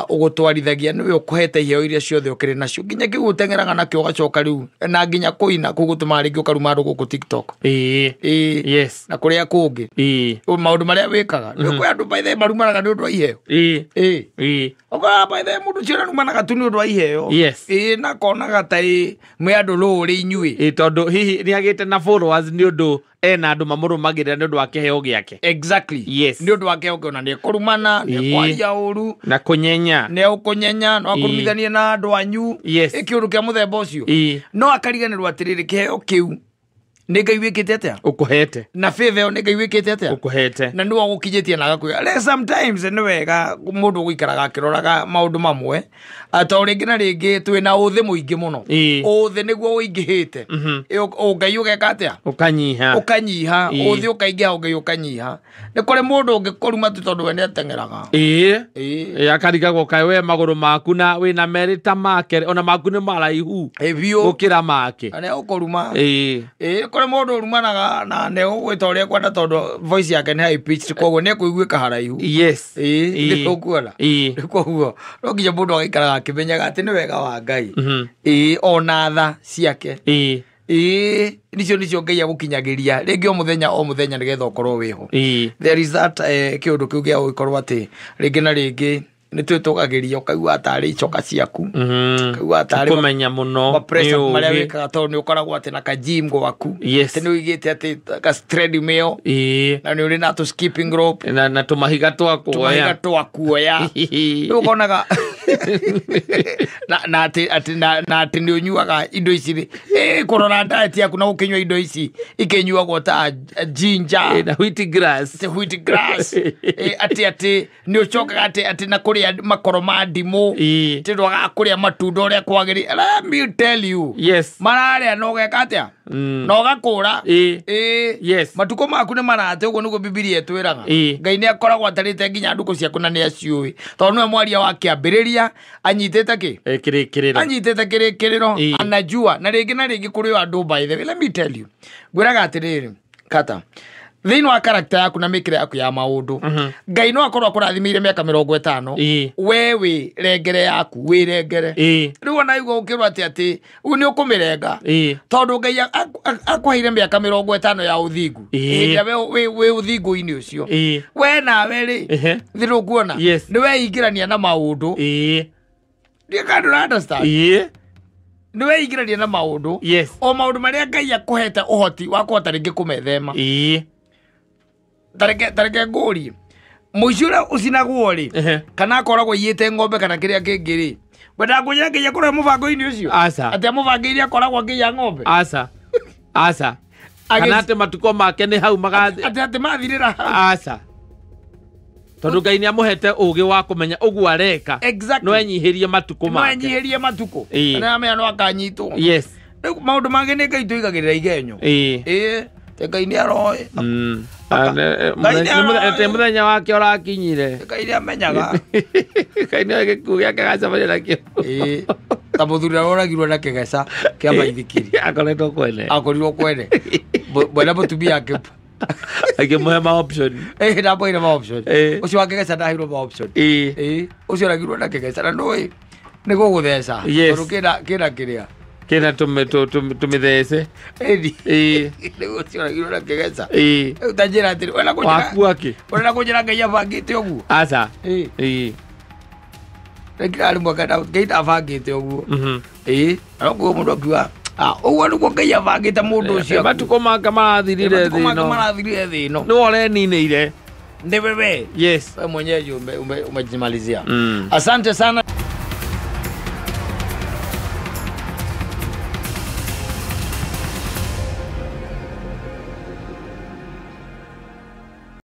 [SPEAKER 1] ũgũtwarithagia nĩwe ũkũhete iheo iria ciothe ũkĩrĩ nacio nginya kĩu ũteng'eraga nakĩo ũgacoka rĩu na nginya kũina kũu gũtũmaga rĩngĩ ũkaruma andũ gũkũ TikTok.
[SPEAKER 2] Ĩĩ.
[SPEAKER 1] Ĩĩ.
[SPEAKER 2] Yes.
[SPEAKER 1] Na kũrĩa kũngĩ
[SPEAKER 2] Ĩĩ.
[SPEAKER 1] maũndũ marĩa wĩkaga nĩ kwĩ andũ by the way marumanaga nĩ ũndũ wa iheo.
[SPEAKER 2] Ĩĩ.
[SPEAKER 1] Ĩĩ.
[SPEAKER 2] Ĩĩ.
[SPEAKER 1] Ũkoraga by the way mũndũ ũcio ararumanaga tu nĩ ũndũ wa iheo.
[SPEAKER 2] Yes.
[SPEAKER 1] Ĩĩ na akonaga ta ĩ mwĩ andũ rũrĩ inyuĩ.
[SPEAKER 2] Ĩĩ, tondũ hihi nĩ agĩte na followers nĩ ũndũ ena andũ mamũrũmagĩrĩra nĩ ũndũ wa kĩheo gĩake.
[SPEAKER 1] Exactly.
[SPEAKER 2] Yes.
[SPEAKER 1] Nĩ ũndũ wa kĩheo kĩu na nĩ ekũrumana nĩ
[SPEAKER 2] Ĩĩ.
[SPEAKER 1] ekwaria ũru
[SPEAKER 2] Na kũnyenya.
[SPEAKER 1] nĩ ekũnyenya no akũrumithanie na andũ anyu.
[SPEAKER 2] Yes.
[SPEAKER 1] Ĩ kĩũndũ kĩa mũthemba ũcio.
[SPEAKER 2] Ĩĩ.
[SPEAKER 1] No akariganĩrwo atĩrĩrĩ kĩheo kĩu nĩ Ngai wĩkĩte atĩa
[SPEAKER 2] Ũkũhete.
[SPEAKER 1] na favor ĩyo nĩ Ngai wĩkĩte atĩa
[SPEAKER 2] Ũkũhete.
[SPEAKER 1] na nĩwe ũgũkinyĩtie na agakwĩra rĩ sometimes nĩ wega mũndũ gũikaraga akĩroraga maũndũ mamwe tondũ rĩngĩ na rĩngĩ twĩna ũthĩ mũingĩ mũno.
[SPEAKER 2] Ĩĩ.
[SPEAKER 1] Ũthĩ nĩguo ũingĩhĩte. Ũngai ũgeka atĩa
[SPEAKER 2] Ũkanyiha.
[SPEAKER 1] ũkanyiha.
[SPEAKER 2] Ĩĩ.
[SPEAKER 1] Ũthĩ ũkaingĩha ũngai ũkanyiha. Nĩ kũrĩ mũndũ ũngĩkũruma tu tondũ we nĩateng'eraga.
[SPEAKER 2] Ĩĩ.
[SPEAKER 1] Ĩĩ.
[SPEAKER 2] Ĩĩ, akarigagwo kaĩ we magũrũ maku na wĩna merĩ ta make ona maku nĩ maraihu
[SPEAKER 1] Ĩĩ biũ.
[SPEAKER 2] gũkĩra make.
[SPEAKER 1] Na nĩegũkũruma.
[SPEAKER 2] Ĩĩ.
[SPEAKER 1] Ĩĩ kũrĩ mũndũ ũrumanaga na nĩegũgwĩta ũrĩa ekwenda tondũ voice yake nĩ high pitched koguo nĩekũiguĩka haraihu.
[SPEAKER 2] Yes.
[SPEAKER 1] Ĩĩ
[SPEAKER 2] Ĩĩ.
[SPEAKER 1] nĩ ũkuona.
[SPEAKER 2] Ĩĩ.
[SPEAKER 1] Koguo no nginya mũndũ agaikaraga akĩmenyaga atĩ nĩ wega wa Ngai.
[SPEAKER 2] Mhm.
[SPEAKER 1] Ĩĩ ona tha ciake.
[SPEAKER 2] Ĩĩ.
[SPEAKER 1] Ĩĩ nicio nicio Ngai agũkinyagĩria rĩngĩ o mũthenya o mũthenya nĩgetha ũkorwo wĩho.
[SPEAKER 2] Ĩĩ.
[SPEAKER 1] There is that kĩũndũ kĩu gĩa gũgĩkorwo atĩ rĩngĩ na rĩngĩ nĩ twĩtũgagĩria ũkaigua tarĩ icoka ciaku.
[SPEAKER 2] Mhm.
[SPEAKER 1] Ũkaigua tarĩ
[SPEAKER 2] Kũmenya mũno.
[SPEAKER 1] ma press
[SPEAKER 2] nĩ
[SPEAKER 1] up marĩa
[SPEAKER 2] ũũgĩ.
[SPEAKER 1] wĩkaga tondũ nĩ ũkoragwo atĩ na ka gym gwaku.
[SPEAKER 2] Yes.
[SPEAKER 1] Atĩ nĩ ũigĩte atĩ ka treadmill
[SPEAKER 2] Ĩĩ.
[SPEAKER 1] na nĩ ũrĩ na tũ skipping rope
[SPEAKER 2] Na tũmahiga twa
[SPEAKER 1] tũmahiga
[SPEAKER 2] kuoya.
[SPEAKER 1] twa kuoya. Rĩu ũkonaga Na atĩ nĩ ũnyuaga indo ici rĩ, kũrora diet yaku na gũkĩnyua indo ici ikĩnyuagwo ta ginger
[SPEAKER 2] na wheat grass,
[SPEAKER 1] wheat grass, atĩ nĩ ũcokaga atĩ na kũrĩa makoro ma ndimũ, atĩ ndwagaga kũrĩa matunda ũrĩa kwagĩrĩire. Let me tell you,
[SPEAKER 2] yes,
[SPEAKER 1] mararĩa na ũgeka atĩa, na ũgakũra.
[SPEAKER 2] Yes,
[SPEAKER 1] matukũ maku nĩ marate, ũguo nĩguo Bibilia ĩtwĩraga. Ngai nĩ akoragwo atarĩte nginya ndukũ ciaku na nĩ aciũĩ, tondũ nĩwe mwaria wa kĩambĩrĩria, anyitĩte kĩ,
[SPEAKER 2] kĩrĩkĩrĩro,
[SPEAKER 1] anyitĩte kĩrĩkĩrĩro, anajua. Na rĩngĩ kũrĩ andũ, by the way, let me tell you, ngwĩraga atĩrĩrĩ, kata thĩinĩ wa karakta yaku na mĩkĩre yaku ya maũndũ, Ngai no akorwo akũrathimĩire mĩaka 50, we wĩ rengere yaku, wĩ rengere. Rĩu ona igua ũkĩrwo atĩ rĩu nĩ ũkũmĩrenga, tondũ Ngai akũheire mĩaka 50 ya ũthingu, hĩndĩ ĩrĩa wĩ ũthingu-inĩ ũcio, we nawe rĩ, thĩ ndũkuona nĩ weingĩrania na maũndũ. Ndiĩ understand. Nĩ weingĩrania na maũndũ, o maũndũ marĩa Ngai akũhete ũhoti wa kũhota rĩngĩ kũmethema. Tareke ngũrie, mũici ũrĩa ũcinagwo rĩ, kana akoragwo aiyĩte ng'ombe kana kĩrĩa kĩngĩ rĩ, wendaga kũnjĩra Ngai akorwo mũbango-inĩ ũcio? Atĩ amũbangĩire akoragwo akĩiya ng'ombe?
[SPEAKER 2] Aca, aca. Kana atĩ matukũ make nĩ hau magathiĩ,
[SPEAKER 1] atĩ mathirĩra hau?
[SPEAKER 2] Aca, tondũ Ngai nĩ amũhete ũgĩ wa kũmenya ũguo areka.
[SPEAKER 1] Exactly.
[SPEAKER 2] No enyihĩrie matukũ make,
[SPEAKER 1] no enyihĩrie matukũ, na amenya no akanyitwo.
[SPEAKER 2] Yes.
[SPEAKER 1] Rĩu maũndũ mangĩ nĩ Ngai tũigagĩrĩra igenyo. Ngai nĩ aroĩ.
[SPEAKER 2] Nĩ mũthenya wake ũrakinyire.
[SPEAKER 1] Ngai nĩ amenyaga.
[SPEAKER 2] Ngai nĩ gĩkuũ gĩake gacemania nakĩo.
[SPEAKER 1] Ta mũthuri ũrĩa oragirwo na kĩgeca kĩa maithikiri.
[SPEAKER 2] Akoretwo kwene.
[SPEAKER 1] Akorirwo kwene. Mwene mũtumia
[SPEAKER 2] akĩmũhe ma option.
[SPEAKER 1] Ndamũheire ma option. Ũcio wa kĩgeca ndaheirwo ma option. Ũcio oragirwo na kĩgeca na ndũĩ nĩ gũgũtheca. Tondũ kĩna kĩrĩa.
[SPEAKER 2] Kĩna tũmĩthece.
[SPEAKER 1] Nĩguo ũcio oragirwo na kĩgeca. Rĩu ta njĩra atĩrĩ,
[SPEAKER 2] wakua kĩ?
[SPEAKER 1] Ũrenda kũnjĩra Ngai abangĩte ũguo?
[SPEAKER 2] Aca.
[SPEAKER 1] Rĩngĩ mwaka Ngai ndabangĩte ũguo. Na ũguo mũndũ akiuga, ũguo nĩguo Ngai abangĩte mũndũ ũcio.
[SPEAKER 2] Matukũ make marathirire thĩ ĩno.
[SPEAKER 1] Marathirire thĩ ĩno.
[SPEAKER 2] Nĩwe ũreninĩire.
[SPEAKER 1] Nĩwe we.
[SPEAKER 2] Yes.
[SPEAKER 1] Wewe mwenyewe umejimalizia. Asante sana.